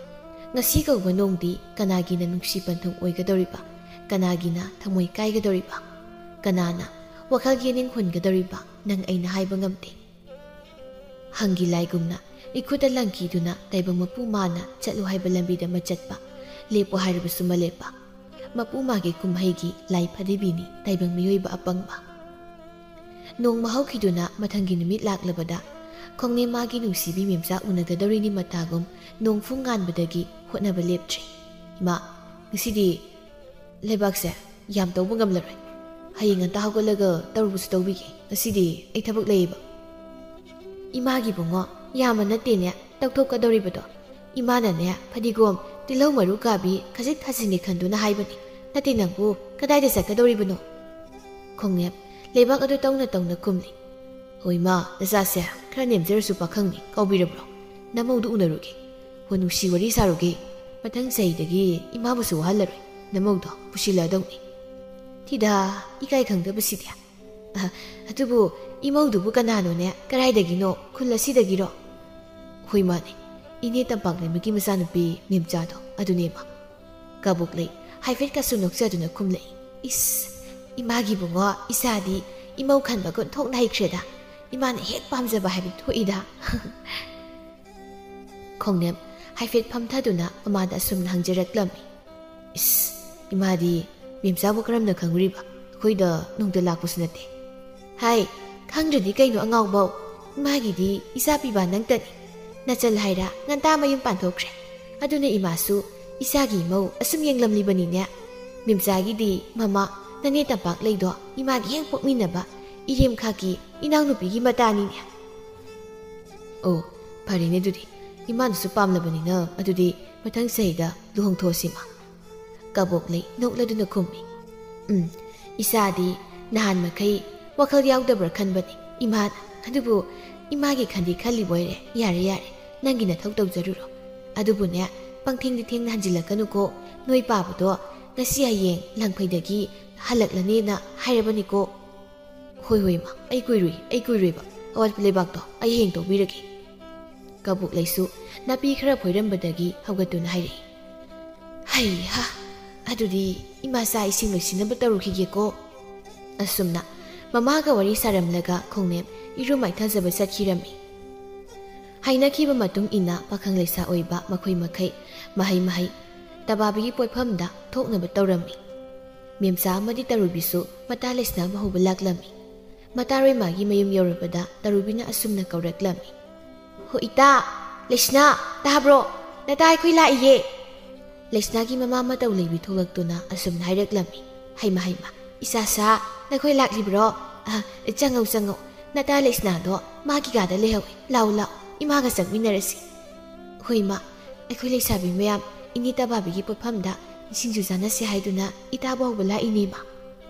ꯉꯁꯤ ꯀꯧꯕ ꯅꯣꯡꯗꯤ ꯀꯅꯥꯒꯤꯅ ꯅꯨꯡꯁꯤ ꯄꯟꯊꯨꯡ ꯑꯣꯏꯒꯗꯧꯔꯤꯕ? ꯀꯅꯥꯒꯤꯅ ꯊꯃꯣꯏ ꯀꯥꯏꯒꯗꯧꯔꯤꯕ? ꯀꯅꯥꯅ ꯋꯥꯈꯜ ꯌꯦꯅꯤꯡ ꯍꯨꯟꯒꯗꯧꯔꯤꯕ? ꯅꯪ ꯑꯩꯅ ꯍꯥꯏꯕ ꯉꯝꯗꯦ꯫ ꯍꯪꯒꯤ ꯂꯥꯏꯒꯨꯝꯅ ꯏꯈꯨꯠꯇ ꯂꯪꯈꯤꯗꯨꯅ ꯇꯥꯏꯕꯪ ꯃꯄꯨ ꯃꯥꯅ ꯆꯠꯂꯨ ꯍꯥꯏꯕ ꯂꯝꯕꯤꯗ ꯃꯆꯠꯄ, ꯂꯦꯞꯄꯨ ꯍꯥꯏꯔꯕꯁꯨ ꯃꯂꯦꯞꯄ꯫ ꯃꯄꯨ ꯃꯥꯒꯤ ꯀꯨꯝꯍꯩꯒꯤ ꯂꯥꯏ ꯐꯗꯤꯕꯤꯅꯤ ꯇꯥꯏꯕꯪ ꯃꯤꯑꯣꯏꯕ ꯑꯄꯪꯕ꯫ ꯅꯣꯡꯃ ꯍꯧꯈꯤꯗꯨꯅ ꯃꯊꯪꯒꯤ ꯅꯨꯃꯤꯠ ꯂꯥꯛꯂꯕꯗ ꯈꯣꯡꯅꯦꯝ ꯃꯥꯒꯤ ꯅꯨꯡꯁꯤꯕꯤ ꯃꯦꯝꯆꯥ ꯎꯅꯒꯗꯧꯔꯤꯅꯤ ꯃꯇꯥꯒꯨꯝ ꯅꯣꯡꯐꯨꯡ ꯉꯥꯟꯕꯗꯒꯤ ꯍꯣꯠꯅꯕ ꯂꯦꯞꯇ꯭ꯔꯤ꯫ "ꯏꯃꯥ, ꯉꯁꯤꯗꯤ ꯂꯩꯕꯥꯛꯁꯦ ꯌꯥꯝ ꯇꯧꯕ ꯉꯝꯂꯔꯣꯏ꯫ ꯍꯌꯦꯡ ꯉꯟꯇꯥ ꯍꯧꯒꯠꯂꯒ ꯇꯧꯔꯨꯕꯁꯨ ꯇꯧꯕꯤꯒꯦ꯫ ꯉꯁꯤꯗꯤ ꯑꯩ ꯊꯕꯛ ꯂꯩꯌꯦꯕ"꯫ "ꯏꯃꯥꯒꯤ ꯏꯕꯨꯡꯉꯣ, ꯌꯥꯝꯕ ꯅꯠꯇꯦꯅꯦ ꯇꯧꯊꯣꯛꯀꯗꯧꯔꯤꯕꯗꯣ꯫ ꯏꯃꯥꯅꯅꯦ ꯐꯗꯤꯒꯣꯝ, ꯇꯤꯜꯍꯧ ꯃꯔꯨ ꯀꯥꯕꯤ ꯈꯖꯤꯛ ꯊꯥꯖꯤꯟꯒꯦ ꯈꯟꯗꯨꯅ ꯍꯥꯏꯕꯅꯤ꯫ ꯅꯠꯇꯦ, ꯅꯪꯕꯨ ꯀꯗꯥꯏꯗ ꯆꯠꯀꯗꯧꯔꯤꯕꯅꯣ?" ꯈꯣꯡꯅꯦꯝ ꯂꯩꯕꯥꯛ ꯑꯗꯨ ꯇꯧꯅ ꯇꯧꯅ ꯈꯨꯝꯂꯤ꯫ "ꯍꯣꯏ ꯃꯥ, ꯅꯆꯥꯁꯦ ꯈꯔ ꯅꯦꯝꯖꯔꯁꯨ ꯄꯥꯈꯪꯅꯤ, ꯀꯥꯎꯕꯤꯔꯕ꯭ꯔꯣ? ꯅꯃꯧꯗꯨ ꯎꯅꯔꯨꯒꯦ꯫ ꯍꯣ, ꯅꯨꯡꯁꯤ ꯋꯥꯔꯤ ꯁꯥꯔꯨꯒꯦ꯫ ꯃꯊꯪ ꯆꯍꯤꯗꯒꯤ ꯏꯃꯥꯕꯨꯁꯨ ꯋꯥꯍꯜꯂꯔꯣꯏ꯫ ꯅꯃꯧꯗꯣ ꯄꯨꯁꯤꯜꯂꯛꯑꯗꯧꯅꯤ"꯫ "ꯊꯤꯗꯥ, ꯏꯀꯥꯏ ꯈꯪꯗꯕꯁꯤꯗꯤ꯫ ꯑ, ꯑꯗꯨꯕꯨ ꯏꯃꯧꯗꯨꯕꯨ ꯀꯅꯥꯅꯣꯅꯦ? ꯀꯗꯥꯏꯗꯒꯤꯅꯣ? ꯈꯨꯜ ꯑꯁꯤꯗꯒꯤꯔꯣ?" "ꯍꯣꯏ ꯃꯥꯅꯦ, ꯏꯅꯦ ꯇꯝꯄꯥꯛꯂꯩꯃꯒꯤ ꯃꯆꯥꯅꯨꯄꯤ ꯃꯦꯝꯆꯥꯗꯣ ꯑꯗꯨꯅꯦ ꯃꯥ"꯫ ꯀꯕꯣꯛꯂꯩ ꯍꯥꯏꯐꯦꯠꯀꯁꯨ ꯅꯣꯛꯆꯗꯨꯅ ꯈꯨꯝꯂꯛꯏ꯫ "ꯏꯁ, ꯏꯃꯥꯒꯤ ꯏꯕꯨꯡꯉꯣ, ꯏꯆꯥꯗꯤ ꯏꯃꯧ ꯈꯟꯕꯒ ꯑꯣꯟꯊꯣꯛꯅ ꯍꯩꯈ꯭ꯔꯦꯗ꯫ ꯏꯃꯥꯅ ꯍꯦꯛ ꯄꯥꯝꯖꯕ ꯍꯥꯏꯕꯗꯨ ꯊꯣꯛꯏꯗ"꯫ ꯈꯣꯡꯅꯦꯝ ꯍꯥꯏꯐꯦꯠ ꯐꯝꯊꯗꯨꯅ ꯃꯃꯥꯗ ꯑꯁꯨꯝꯅ ꯍꯪꯖꯔꯛꯂꯝꯃꯤ꯫ "ꯏꯁ, ꯏꯃꯥꯗꯤ ꯃꯦꯝꯆꯥꯕꯨ ꯀꯔꯝꯅ ꯈꯪꯂꯨꯔꯤꯕ? ꯑꯩꯈꯣꯏꯗ ꯅꯣꯡꯇ ꯂꯥꯛꯄꯁꯨ ꯅꯠꯇꯦ"꯫ "ꯍꯥꯏ, ꯈꯪꯗ꯭ꯔꯗꯤ ꯀꯩꯅꯣ ꯑꯉꯥꯎꯕꯧ? ꯏꯃꯥꯒꯤꯗꯤ ꯏꯆꯥ ꯄꯤꯕ ꯅꯪꯇꯅꯤ꯫ ꯅꯆꯜ ꯍꯥꯏꯔ ꯉꯟꯇꯥ ꯃꯌꯨꯝ ꯄꯥꯟꯊꯣꯛꯈ꯭ꯔꯦ꯫ ꯑꯗꯨꯅ ꯏꯃꯥꯁꯨ ꯏꯆꯥꯒꯤ ꯏꯃꯧ ꯑꯁꯨꯝ ꯌꯦꯡꯂꯝꯂꯤꯕꯅꯤꯅꯦ꯫ ꯃꯦꯝꯆꯥꯒꯤꯗꯤ ꯃꯃꯥ, ꯅꯅꯦ ꯇꯝꯄꯥꯛ ꯂꯩꯗꯣ ꯏꯃꯥꯒꯤ ꯍꯦꯛ ꯄꯣꯛꯃꯤꯟꯅꯕ ꯏꯔꯦꯝꯈꯥꯛꯀꯤ ꯏꯅꯥꯎꯅꯨꯄꯤꯒꯤ ꯃꯇꯥꯅꯤꯅꯦ"꯫ "ꯑꯣ, ꯐꯔꯦꯅꯦ ꯑꯗꯨꯗꯤ꯫ ꯏꯃꯥꯅꯁꯨ ꯄꯥꯝꯂꯕꯅꯤꯅ ꯑꯗꯨꯗꯤ ꯃꯊꯪ ꯆꯍꯤꯗ ꯂꯨꯍꯣꯡꯊꯣꯛꯑꯁꯤ ꯏꯃꯥ"꯫ ꯀꯕꯣꯛꯂꯩ ꯅꯣꯛꯂꯗꯨꯅ ꯈꯨꯝꯃꯤ꯫ "ꯎꯝ, ꯏꯆꯥꯗꯤ ꯅꯍꯥꯟ ꯃꯈꯩ ꯋꯥꯈꯜ ꯌꯥꯎꯗꯕ꯭ꯔꯥ ꯈꯟꯕꯅꯤ ꯏꯃꯥꯅ꯫ ꯑꯗꯨꯕꯨ ꯏꯃꯥꯒꯤ ꯈꯟꯗꯤ ꯈꯜꯂꯤꯕꯣꯏꯔꯦ꯫ ꯌꯥꯔꯦ, ꯌꯥꯔꯦ, ꯅꯪꯒꯤ ꯅꯊꯧ ꯇꯧꯖꯔꯨꯔꯣ꯫ ꯑꯗꯨꯕꯨꯅꯦ, ꯄꯪꯊꯦꯡꯗꯤ ꯊꯦꯡꯅ ꯍꯟꯖꯤꯜꯂꯛꯀꯅꯨꯀꯣ꯫ ꯅꯣꯏ ꯄꯥꯕꯗꯣ ꯉꯁꯤ ꯍꯌꯦꯡ ꯂꯪꯐꯩꯗꯒꯤ ꯍꯜꯂꯛꯂꯅꯦꯅ ꯍꯥꯏꯔꯕꯅꯤꯀꯣ꯫" "ꯍꯣꯏ, ꯍꯣꯏ, ꯏꯃꯥ, ꯑꯩ ꯀꯨꯏꯔꯨꯏ, ꯑꯩ ꯀꯨꯏꯔꯨꯏꯕ꯫ ꯑꯋꯥꯠꯄ ꯂꯩꯕꯥꯛꯇꯣ ꯑꯩ ꯍꯌꯦꯡ ꯇꯧꯕꯤꯔꯒꯦ꯫" ꯀꯕꯣꯛꯂꯩꯁꯨ ꯅꯥꯄꯤ ꯈꯔ ꯐꯣꯏꯔꯝꯕꯗꯒꯤ ꯍꯧꯒꯠꯇꯨꯅ ꯍꯥꯏꯔꯛꯏ꯫ "ꯍꯩꯍꯥ, ꯑꯗꯨꯗꯤ ꯏꯃꯥ ꯆꯥꯛ ꯏꯁꯤꯡ ꯂꯣꯏꯁꯤꯟꯅꯕ ꯇꯧꯔꯨꯈꯤꯒꯦꯀꯣ꯫" ꯑꯁꯨꯝꯅ ꯃꯃꯥꯒ ꯋꯥꯔꯤ ꯁꯥꯔꯝꯂꯒ ꯈꯣꯡꯅꯦꯝ ꯏꯔꯨ ꯃꯥꯏꯊꯖꯕ ꯆꯠꯈꯤꯔꯝꯃꯤ꯫ ꯍꯥꯏꯅꯈꯤꯕ ꯃꯇꯨꯡ ꯏꯟꯅ ꯄꯥꯈꯪ ꯂꯩꯁꯥ ꯑꯣꯏꯕ ꯃꯈꯣꯏ ꯃꯈꯩ ꯃꯍꯩ ꯃꯍꯩ ꯇꯕꯥꯕꯤꯒꯤ ꯄꯣꯠꯐꯝꯗ ꯊꯣꯛꯅꯕ ꯇꯧꯔꯝꯃꯤ꯫ ꯃꯦꯝꯆꯥ ꯑꯃꯗꯤ ꯇꯔꯨꯕꯤꯁꯨ ꯃꯇꯥ ꯂꯩꯁꯅꯥꯕ ꯍꯧꯕ ꯂꯥꯛꯂꯝꯃꯤ꯫ ꯃꯇꯥꯔꯣꯏ ꯃꯥꯒꯤ ꯃꯌꯨꯝ ꯌꯧꯔꯕꯗ ꯇꯔꯨꯕꯤꯅ ꯑꯁꯨꯝꯅ ꯀꯧꯔꯛꯂꯝꯃꯤ꯫ "ꯍꯣ ꯏꯇꯥ, ꯂꯩꯁꯅꯥ, ꯇꯥꯕ꯭ꯔꯣ? ꯅꯇꯥ ꯑꯩꯈꯣꯏ ꯂꯥꯛꯏꯌꯦ꯫" ꯂꯩꯁꯅꯥꯒꯤ ꯃꯃꯥ ꯃꯇꯧ ꯂꯩꯕꯤ ꯊꯣꯛꯂꯛꯇꯨꯅ ꯑꯁꯨꯝꯅ ꯍꯥꯏꯔꯛꯂꯝꯃꯤ꯫ "ꯍꯩꯃ, ꯍꯩꯃ, ꯏꯆꯥꯁꯥ, ꯅꯈꯣꯏ ꯂꯥꯛꯂꯤꯕ꯭ꯔꯣ? ꯑ, ꯆꯪꯉꯧ, ꯆꯪꯉꯧ꯫ ꯅꯇꯥ ꯂꯩꯁꯅꯥꯗꯣ ꯃꯥꯒꯤ ꯀꯥꯗ ꯂꯩꯍꯧꯏ꯫ ꯂꯥꯛꯑꯣ, ꯂꯥꯛꯑꯣ, ꯏꯃꯥꯒ ꯆꯪꯃꯤꯟꯅꯔꯁꯤ꯫" "ꯍꯣꯏ ꯏꯃꯥ, ꯑꯩꯈꯣꯏ ꯂꯩꯁꯥꯕꯤ ꯃꯌꯥꯝ ꯏꯅꯦ ꯇꯕꯥꯕꯤꯒꯤ ꯄꯣꯠꯐꯝꯗ ꯁꯤꯡꯖꯨ ꯆꯥꯅꯁꯦ ꯍꯥꯏꯗꯨꯅ ꯏꯇꯥꯕꯨ ꯍꯧꯕ ꯂꯥꯛꯏꯅꯦ ꯏꯃꯥ꯫"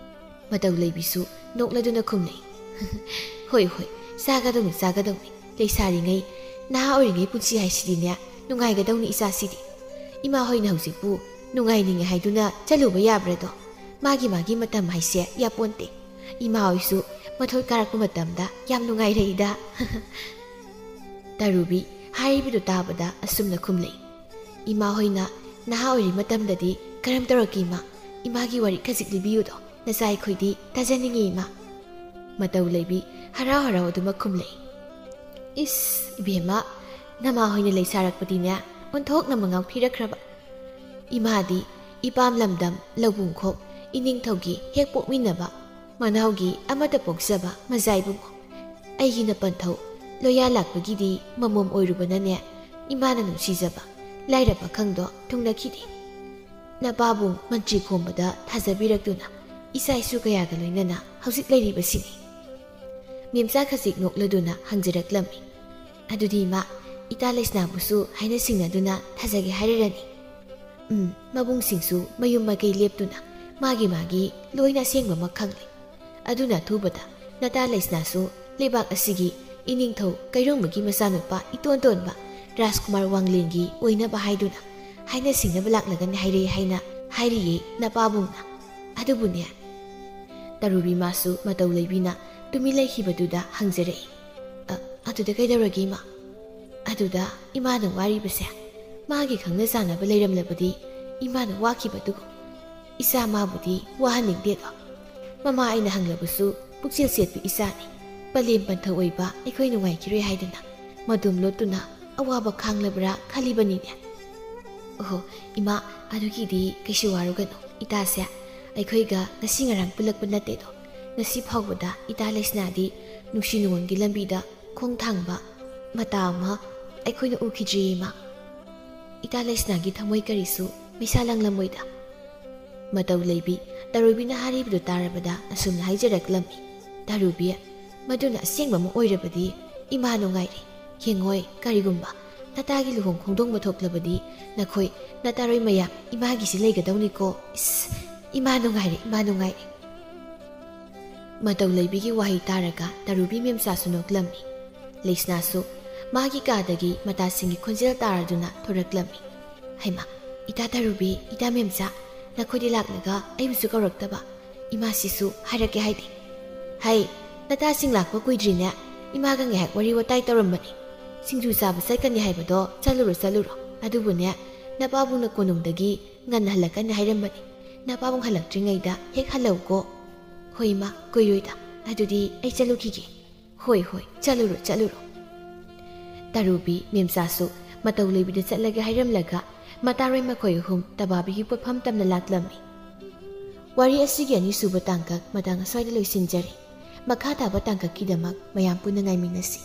ꯃꯇꯧ ꯂꯩꯕꯤꯁꯨ ꯅꯣꯛꯂꯗꯨꯅ ꯈꯨꯝꯂꯛꯏ꯫ "ꯍꯣꯏ, ꯍꯣꯏ, ꯆꯥꯒꯗꯧꯅꯤ, ꯆꯥꯒꯗꯧꯅꯤ꯫ ꯂꯩꯁꯥꯔꯤꯉꯩ, ꯅꯍꯥ ꯑꯣꯏꯔꯤꯉꯩ ꯄꯨꯟꯁꯤ ꯍꯥꯏꯁꯤꯗꯤꯅꯦ, ꯅꯨꯡꯉꯥꯏꯒꯗꯧꯅꯤ ꯏꯆꯥꯁꯤꯗꯤ꯫ ꯏꯃꯥ ꯍꯣꯏꯅ ꯍꯧꯖꯤꯛꯄꯨ ꯅꯨꯡꯉꯥꯏꯅꯤꯡꯉꯦ ꯍꯥꯏꯗꯨꯅ ꯆꯠꯂꯨꯕ ꯌꯥꯕ꯭ꯔꯗꯣ? ꯃꯥꯒꯤ ꯃꯥꯒꯤ ꯃꯇꯝ ꯍꯥꯏꯁꯦ ꯌꯥꯄꯣꯟꯇꯦ꯫ ꯏꯃꯥ ꯍꯣꯏꯁꯨ ꯃꯊꯣꯏ ꯀꯥꯔꯛꯄ ꯃꯇꯝꯗ ꯌꯥꯝ ꯅꯨꯡꯉꯥꯏꯔꯛꯏꯗ꯫" ꯇꯔꯨꯕꯤ ꯍꯥꯏꯔꯤꯕꯗꯨ ꯇꯥꯕꯗ ꯑꯁꯨꯝꯅ ꯈꯨꯝꯂꯛꯏ꯫ "ꯏꯃꯥ ꯍꯣꯏꯅ ꯅꯍꯥ ꯑꯣꯏꯔꯤ ꯃꯇꯝꯗꯗꯤ ꯀꯔꯝ ꯇꯧꯔꯛꯀꯦ ꯏꯃꯥ? ꯏꯃꯥꯒꯤ ꯋꯥꯔꯤ ꯈꯖꯤꯛ ꯂꯤꯕꯤꯌꯨꯗꯣ꯫ ꯅꯆꯥ ꯑꯩꯈꯣꯏꯗꯤ ꯇꯥꯖꯅꯤꯡꯉꯤ ꯏꯃꯥ꯫" ꯃꯇꯧ ꯂꯩꯕꯤ ꯍꯔꯥꯎ ꯍꯔꯥꯎ ꯑꯗꯨꯃꯛ ꯈꯨꯝꯂꯛꯏ꯫ "ꯏꯁ, ꯏꯕꯦꯝꯃ, ꯅꯃꯥ ꯍꯣꯏꯅ ꯂꯩꯁꯥꯔꯛꯄꯗꯤꯅꯦ, ꯑꯣꯟꯊꯣꯛꯅ ꯃꯉꯥꯎ ꯊꯤꯔꯛꯈ꯭ꯔꯕ꯫ ꯏꯃꯥꯗꯤ ꯏꯄꯥꯝ ꯂꯝꯗꯝ ꯂꯧꯕꯨꯡꯈꯣꯛ ꯏꯅꯤꯡꯊꯧꯒꯤ ꯍꯦꯛ ꯄꯣꯛꯃꯤꯟꯅꯕ ꯃꯅꯥꯎꯒꯤ ꯑꯃꯠꯇ ꯄꯣꯛꯆꯕ ꯃꯖꯥ ꯏꯕꯨꯡꯉꯣ꯫ ꯑꯩꯒꯤꯅ ꯄꯟꯊꯧ ꯂꯣꯌꯥ ꯂꯥꯛꯄꯒꯤꯗꯤ ꯃꯃꯣꯝ ꯑꯣꯏꯔꯨꯕꯅꯅꯦ, ꯏꯃꯥꯅ ꯅꯨꯡꯁꯤꯖꯕ ꯂꯥꯏꯔ ꯄꯥꯈꯪꯗꯣ ꯊꯨꯡꯅꯈꯤꯗꯦ꯫ ꯅꯄꯥꯕꯨꯡ ꯃꯟꯇ꯭ꯔꯤ ꯈꯣꯝꯕꯗ ꯊꯥꯖꯕꯤꯔꯛꯇꯨꯅ ꯏꯆꯥ ꯏꯁꯨ ꯀꯌꯥꯒ ꯂꯣꯏꯅꯅ ꯍꯧꯖꯤꯛ ꯂꯩꯔꯤꯕꯁꯤꯅꯤ꯫" ꯃꯦꯝꯆꯥ ꯈꯖꯤꯛ ꯅꯣꯛꯂꯗꯨꯅ ꯍꯪꯖꯔꯛꯂꯝꯃꯤ꯫ "ꯑꯗꯨꯗꯤ ꯏꯃꯥ, ꯏꯇꯥ ꯂꯩꯁꯅꯥꯕꯨꯁꯨ ꯍꯥꯏꯅ ꯁꯤꯡꯅꯗꯨꯅ ꯊꯥꯖꯒꯦ ꯍꯥꯏꯔꯤꯔꯅꯤ?" ꯎꯝ, ꯃꯕꯨꯡꯁꯤꯡꯁꯨ ꯃꯌꯨꯝ ꯃꯀꯩ ꯂꯦꯞꯇꯨꯅ ꯃꯥꯒꯤ ꯃꯥꯒꯤ ꯂꯣꯏꯅ ꯑꯁꯦꯡꯕꯃꯛ ꯈꯪꯂꯦ꯫ ꯑꯗꯨꯅ ꯑꯊꯨꯕꯗ ꯅꯇꯥ ꯂꯩꯁꯅꯥꯁꯨ ꯂꯩꯕꯥꯛ ꯑꯁꯤꯒꯤ ꯏꯅꯤꯡꯊꯧ ꯀꯩꯔꯣꯡꯕꯒꯤ ꯃꯆꯥꯅꯨꯄꯥ ꯏꯇꯣꯟ ꯇꯣꯟꯕ ꯔꯥꯖꯀꯨꯃꯥꯔ ꯋꯥꯡꯂꯦꯟꯒꯤ ꯑꯣꯏꯅꯕ ꯍꯥꯏꯗꯨꯅ ꯍꯥꯏꯅ ꯁꯤꯡꯅꯕ ꯂꯥꯛꯂꯒꯅꯤ ꯍꯥꯏꯔꯛꯏ ꯍꯥꯏꯅ ꯍꯥꯏꯔꯤꯌꯦ ꯅꯄꯥꯕꯨꯡꯅ꯫ ꯑꯗꯨꯕꯨꯅꯦ, ꯇꯔꯨꯕꯤ ꯃꯥꯁꯨ ꯃꯇꯧ ꯂꯩꯕꯤꯅ ꯇꯨꯃꯤꯟ ꯂꯩꯈꯤꯕꯗꯨꯗ ꯍꯪꯖꯔꯛꯏ, "ꯑ, ꯑꯗꯨꯗ ꯀꯩꯗꯧꯔꯒꯦ, ꯏꯃꯥ?" "ꯑꯗꯨꯗ ꯏꯃꯥꯅ ꯋꯥꯔꯤꯕꯁꯦ, ꯃꯥꯒꯤ ꯈꯪꯅ ꯆꯥꯟꯅꯕ ꯂꯩꯔꯝꯂꯕꯗꯤ ꯏꯃꯥꯅ ꯋꯥꯈꯤꯕꯗꯨꯒꯨꯝ꯫ ꯏꯆꯥ ꯃꯥꯕꯨꯗꯤ ꯋꯥꯍꯟꯅꯤꯡꯗꯦꯗꯣ꯫ ꯃꯃꯥ ꯑꯩꯅ ꯍꯪꯂꯕꯁꯨ ꯄꯨꯛꯆꯦꯜ ꯆꯦꯠꯄꯤ ꯏꯆꯥꯅꯤ꯫ ꯄꯂꯦꯝ ꯄꯟꯊꯧ ꯑꯣꯏꯕ ꯑꯩꯈꯣꯏ ꯅꯨꯡꯉꯥꯏꯈꯤꯔꯣꯏ ꯍꯥꯏꯗꯅ ꯃꯗꯨꯝ ꯂꯣꯠꯇꯨꯅ ꯑꯋꯥꯕ ꯈꯥꯡꯂꯕ꯭ꯔꯥ ꯈꯜꯂꯤꯕꯅꯤꯅꯦ꯫" "ꯑꯣꯍꯣ, ꯏꯃꯥ, ꯑꯗꯨꯒꯤꯗꯤ ꯀꯩꯁꯨ ꯋꯥꯔꯨꯒꯅꯨ꯫ ꯏꯇꯥꯁꯦ ꯑꯩꯈꯣꯏꯒ ꯉꯁꯤ ꯉꯔꯥꯡ ꯄꯨꯜꯂꯛꯄ ꯅꯠꯇꯦꯗꯣ꯫ ꯉꯁꯤ ꯐꯥꯎꯕꯗ ꯏꯇꯥ ꯂꯩꯁꯅꯥꯗꯤ ꯅꯨꯡꯁꯤ ꯅꯨꯡꯉꯣꯟꯒꯤ ꯂꯝꯕꯤꯗ ꯈꯣꯡ ꯊꯥꯡꯕ ꯃꯇꯥ ꯑꯃ ꯑꯩꯈꯣꯏꯅ ꯎꯈꯤꯗ꯭ꯔꯤꯌꯦ, ꯏꯃꯥ꯫ ꯏꯇꯥ ꯂꯩꯁꯅꯥꯒꯤ ꯊꯃꯣꯏ ꯀꯔꯤꯁꯨ ꯃꯩꯁꯥ ꯂꯪꯂꯝꯃꯣꯏꯗ꯫" ꯃꯇꯧ ꯂꯩꯕꯤ ꯇꯔꯨꯕꯤꯅ ꯍꯥꯏꯔꯤꯕꯗꯨ ꯇꯥꯔꯕꯗ ꯑꯁꯨꯝꯅ ꯍꯥꯏꯖꯔꯛꯂꯝꯃꯤ, "ꯇꯔꯨꯕꯤ, ꯃꯗꯨꯅ ꯑꯁꯦꯡꯕ ꯑꯃ ꯑꯣꯏꯔꯕꯗꯤ ꯏꯃꯥ ꯅꯨꯡꯉꯥꯏꯔꯦ꯫ ꯌꯦꯡꯉꯣꯏ, ꯀꯔꯤꯒꯨꯝꯕ ꯅꯇꯥꯒꯤ ꯂꯨꯍꯣꯡ ꯈꯣꯡꯗꯣꯡꯕ ꯊꯣꯛꯂꯕꯗꯤ ꯅꯈꯣꯏ ꯅꯇꯥꯔꯣꯏ ꯃꯌꯥꯝ ꯏꯃꯥꯒꯤꯁꯤ ꯂꯩꯒꯗꯧꯅꯤꯀꯣ꯫ ꯏꯁ, ꯏꯃꯥ ꯅꯨꯡꯉꯥꯏꯔꯦ, ꯏꯃꯥ ꯅꯨꯡꯉꯥꯏꯔꯦ꯫" ꯃꯇꯧ ꯂꯩꯕꯤꯒꯤ ꯋꯥꯍꯩ ꯇꯥꯔꯒ ꯇꯔꯨꯕꯤ ꯃꯦꯝꯆꯥꯁꯨ ꯅꯣꯛꯂꯝꯃꯤ꯫ ꯂꯩꯁꯅꯥꯁꯨ ꯃꯥꯒꯤ ꯀꯥꯗꯒꯤ ꯃꯇꯥꯁꯤꯡꯒꯤ ꯈꯣꯟꯖꯦꯜ ꯇꯥꯔꯗꯨꯅ ꯊꯣꯔꯛꯂꯝꯃꯤ꯫ "ꯍꯩꯃꯥ, ꯏꯇꯥ ꯇꯔꯨꯕꯤ, ꯏꯇꯥ ꯃꯦꯝꯆꯥ, ꯅꯈꯣꯏꯗꯤ ꯂꯥꯛꯂꯒ ꯑꯩꯕꯨꯁꯨ ꯀꯧꯔꯛꯇꯕ꯫ ꯏꯃꯥꯁꯤꯁꯨ ꯍꯥꯏꯔꯛꯀꯦ ꯍꯥꯏꯗꯦ꯫" "ꯍꯩ, ꯅꯇꯥꯁꯤꯡ ꯂꯥꯛꯄ ꯀꯨꯏꯗ꯭ꯔꯤꯅꯦ꯫ ꯏꯃꯥꯒ ꯉꯥꯏꯍꯥꯛ ꯋꯥꯔꯤ ꯋꯥꯇꯥꯏ ꯇꯧꯔꯝꯕꯅꯤ꯫ ꯁꯤꯡꯖꯨ ꯆꯥꯕ ꯆꯠꯀꯅꯤ ꯍꯥꯏꯕꯗꯣ ꯆꯠꯂꯨꯔꯣ, ꯆꯠꯂꯨꯔꯣ꯫ ꯑꯗꯨꯕꯨꯅꯦ, ꯅꯄꯥꯕꯨꯡꯅ ꯀꯣꯅꯨꯡꯗꯒꯤ ꯉꯟꯅ ꯍꯜꯂꯛꯀꯅꯤ ꯍꯥꯏꯔꯝꯕꯅꯤ꯫ ꯅꯄꯥꯕꯨꯡ ꯍꯜꯂꯛꯇ꯭ꯔꯤꯉꯩꯗ ꯍꯦꯛ ꯍꯜꯂꯛꯎꯀꯣ꯫" "ꯍꯣꯏ ꯏꯃꯥ, ꯀꯨꯏꯔꯣꯏꯗ꯫ ꯑꯗꯨꯗꯤ ꯑꯩ ꯆꯠꯂꯨꯈꯤꯒꯦ꯫" "ꯍꯣꯏ, ꯍꯣꯏ, ꯆꯠꯂꯨꯔꯣ, ꯆꯠꯂꯨꯔꯣ꯫" ꯇꯔꯨꯕꯤ ꯃꯦꯝꯆꯥꯁꯨ ꯃꯇꯧ ꯂꯩꯕꯤꯗ ꯆꯠꯂꯒꯦ ꯍꯥꯏꯔꯝꯂꯒ ꯃꯇꯥꯔꯣꯏ ꯃꯈꯣꯏ ꯑꯍꯨꯝ ꯇꯕꯥꯕꯤꯒꯤ ꯄꯣꯠꯐꯝ ꯇꯝꯅ ꯂꯥꯛꯂꯝꯃꯤ꯫ ꯋꯥꯔꯤ ꯑꯁꯤꯒꯤ ꯑꯅꯤꯁꯨꯕ ꯇꯥꯡꯀꯛ ꯃꯇꯥꯡ ꯑꯁ꯭ꯋꯥꯏꯗ ꯂꯣꯏꯁꯤꯟꯖꯔꯦ꯫ ꯃꯈꯥ ꯇꯥꯕ ꯇꯥꯡꯀꯛꯀꯤꯗꯃꯛ ꯃꯌꯥꯝ ꯄꯨꯟꯅ ꯉꯥꯏꯃꯤꯟꯅꯁꯤ꯫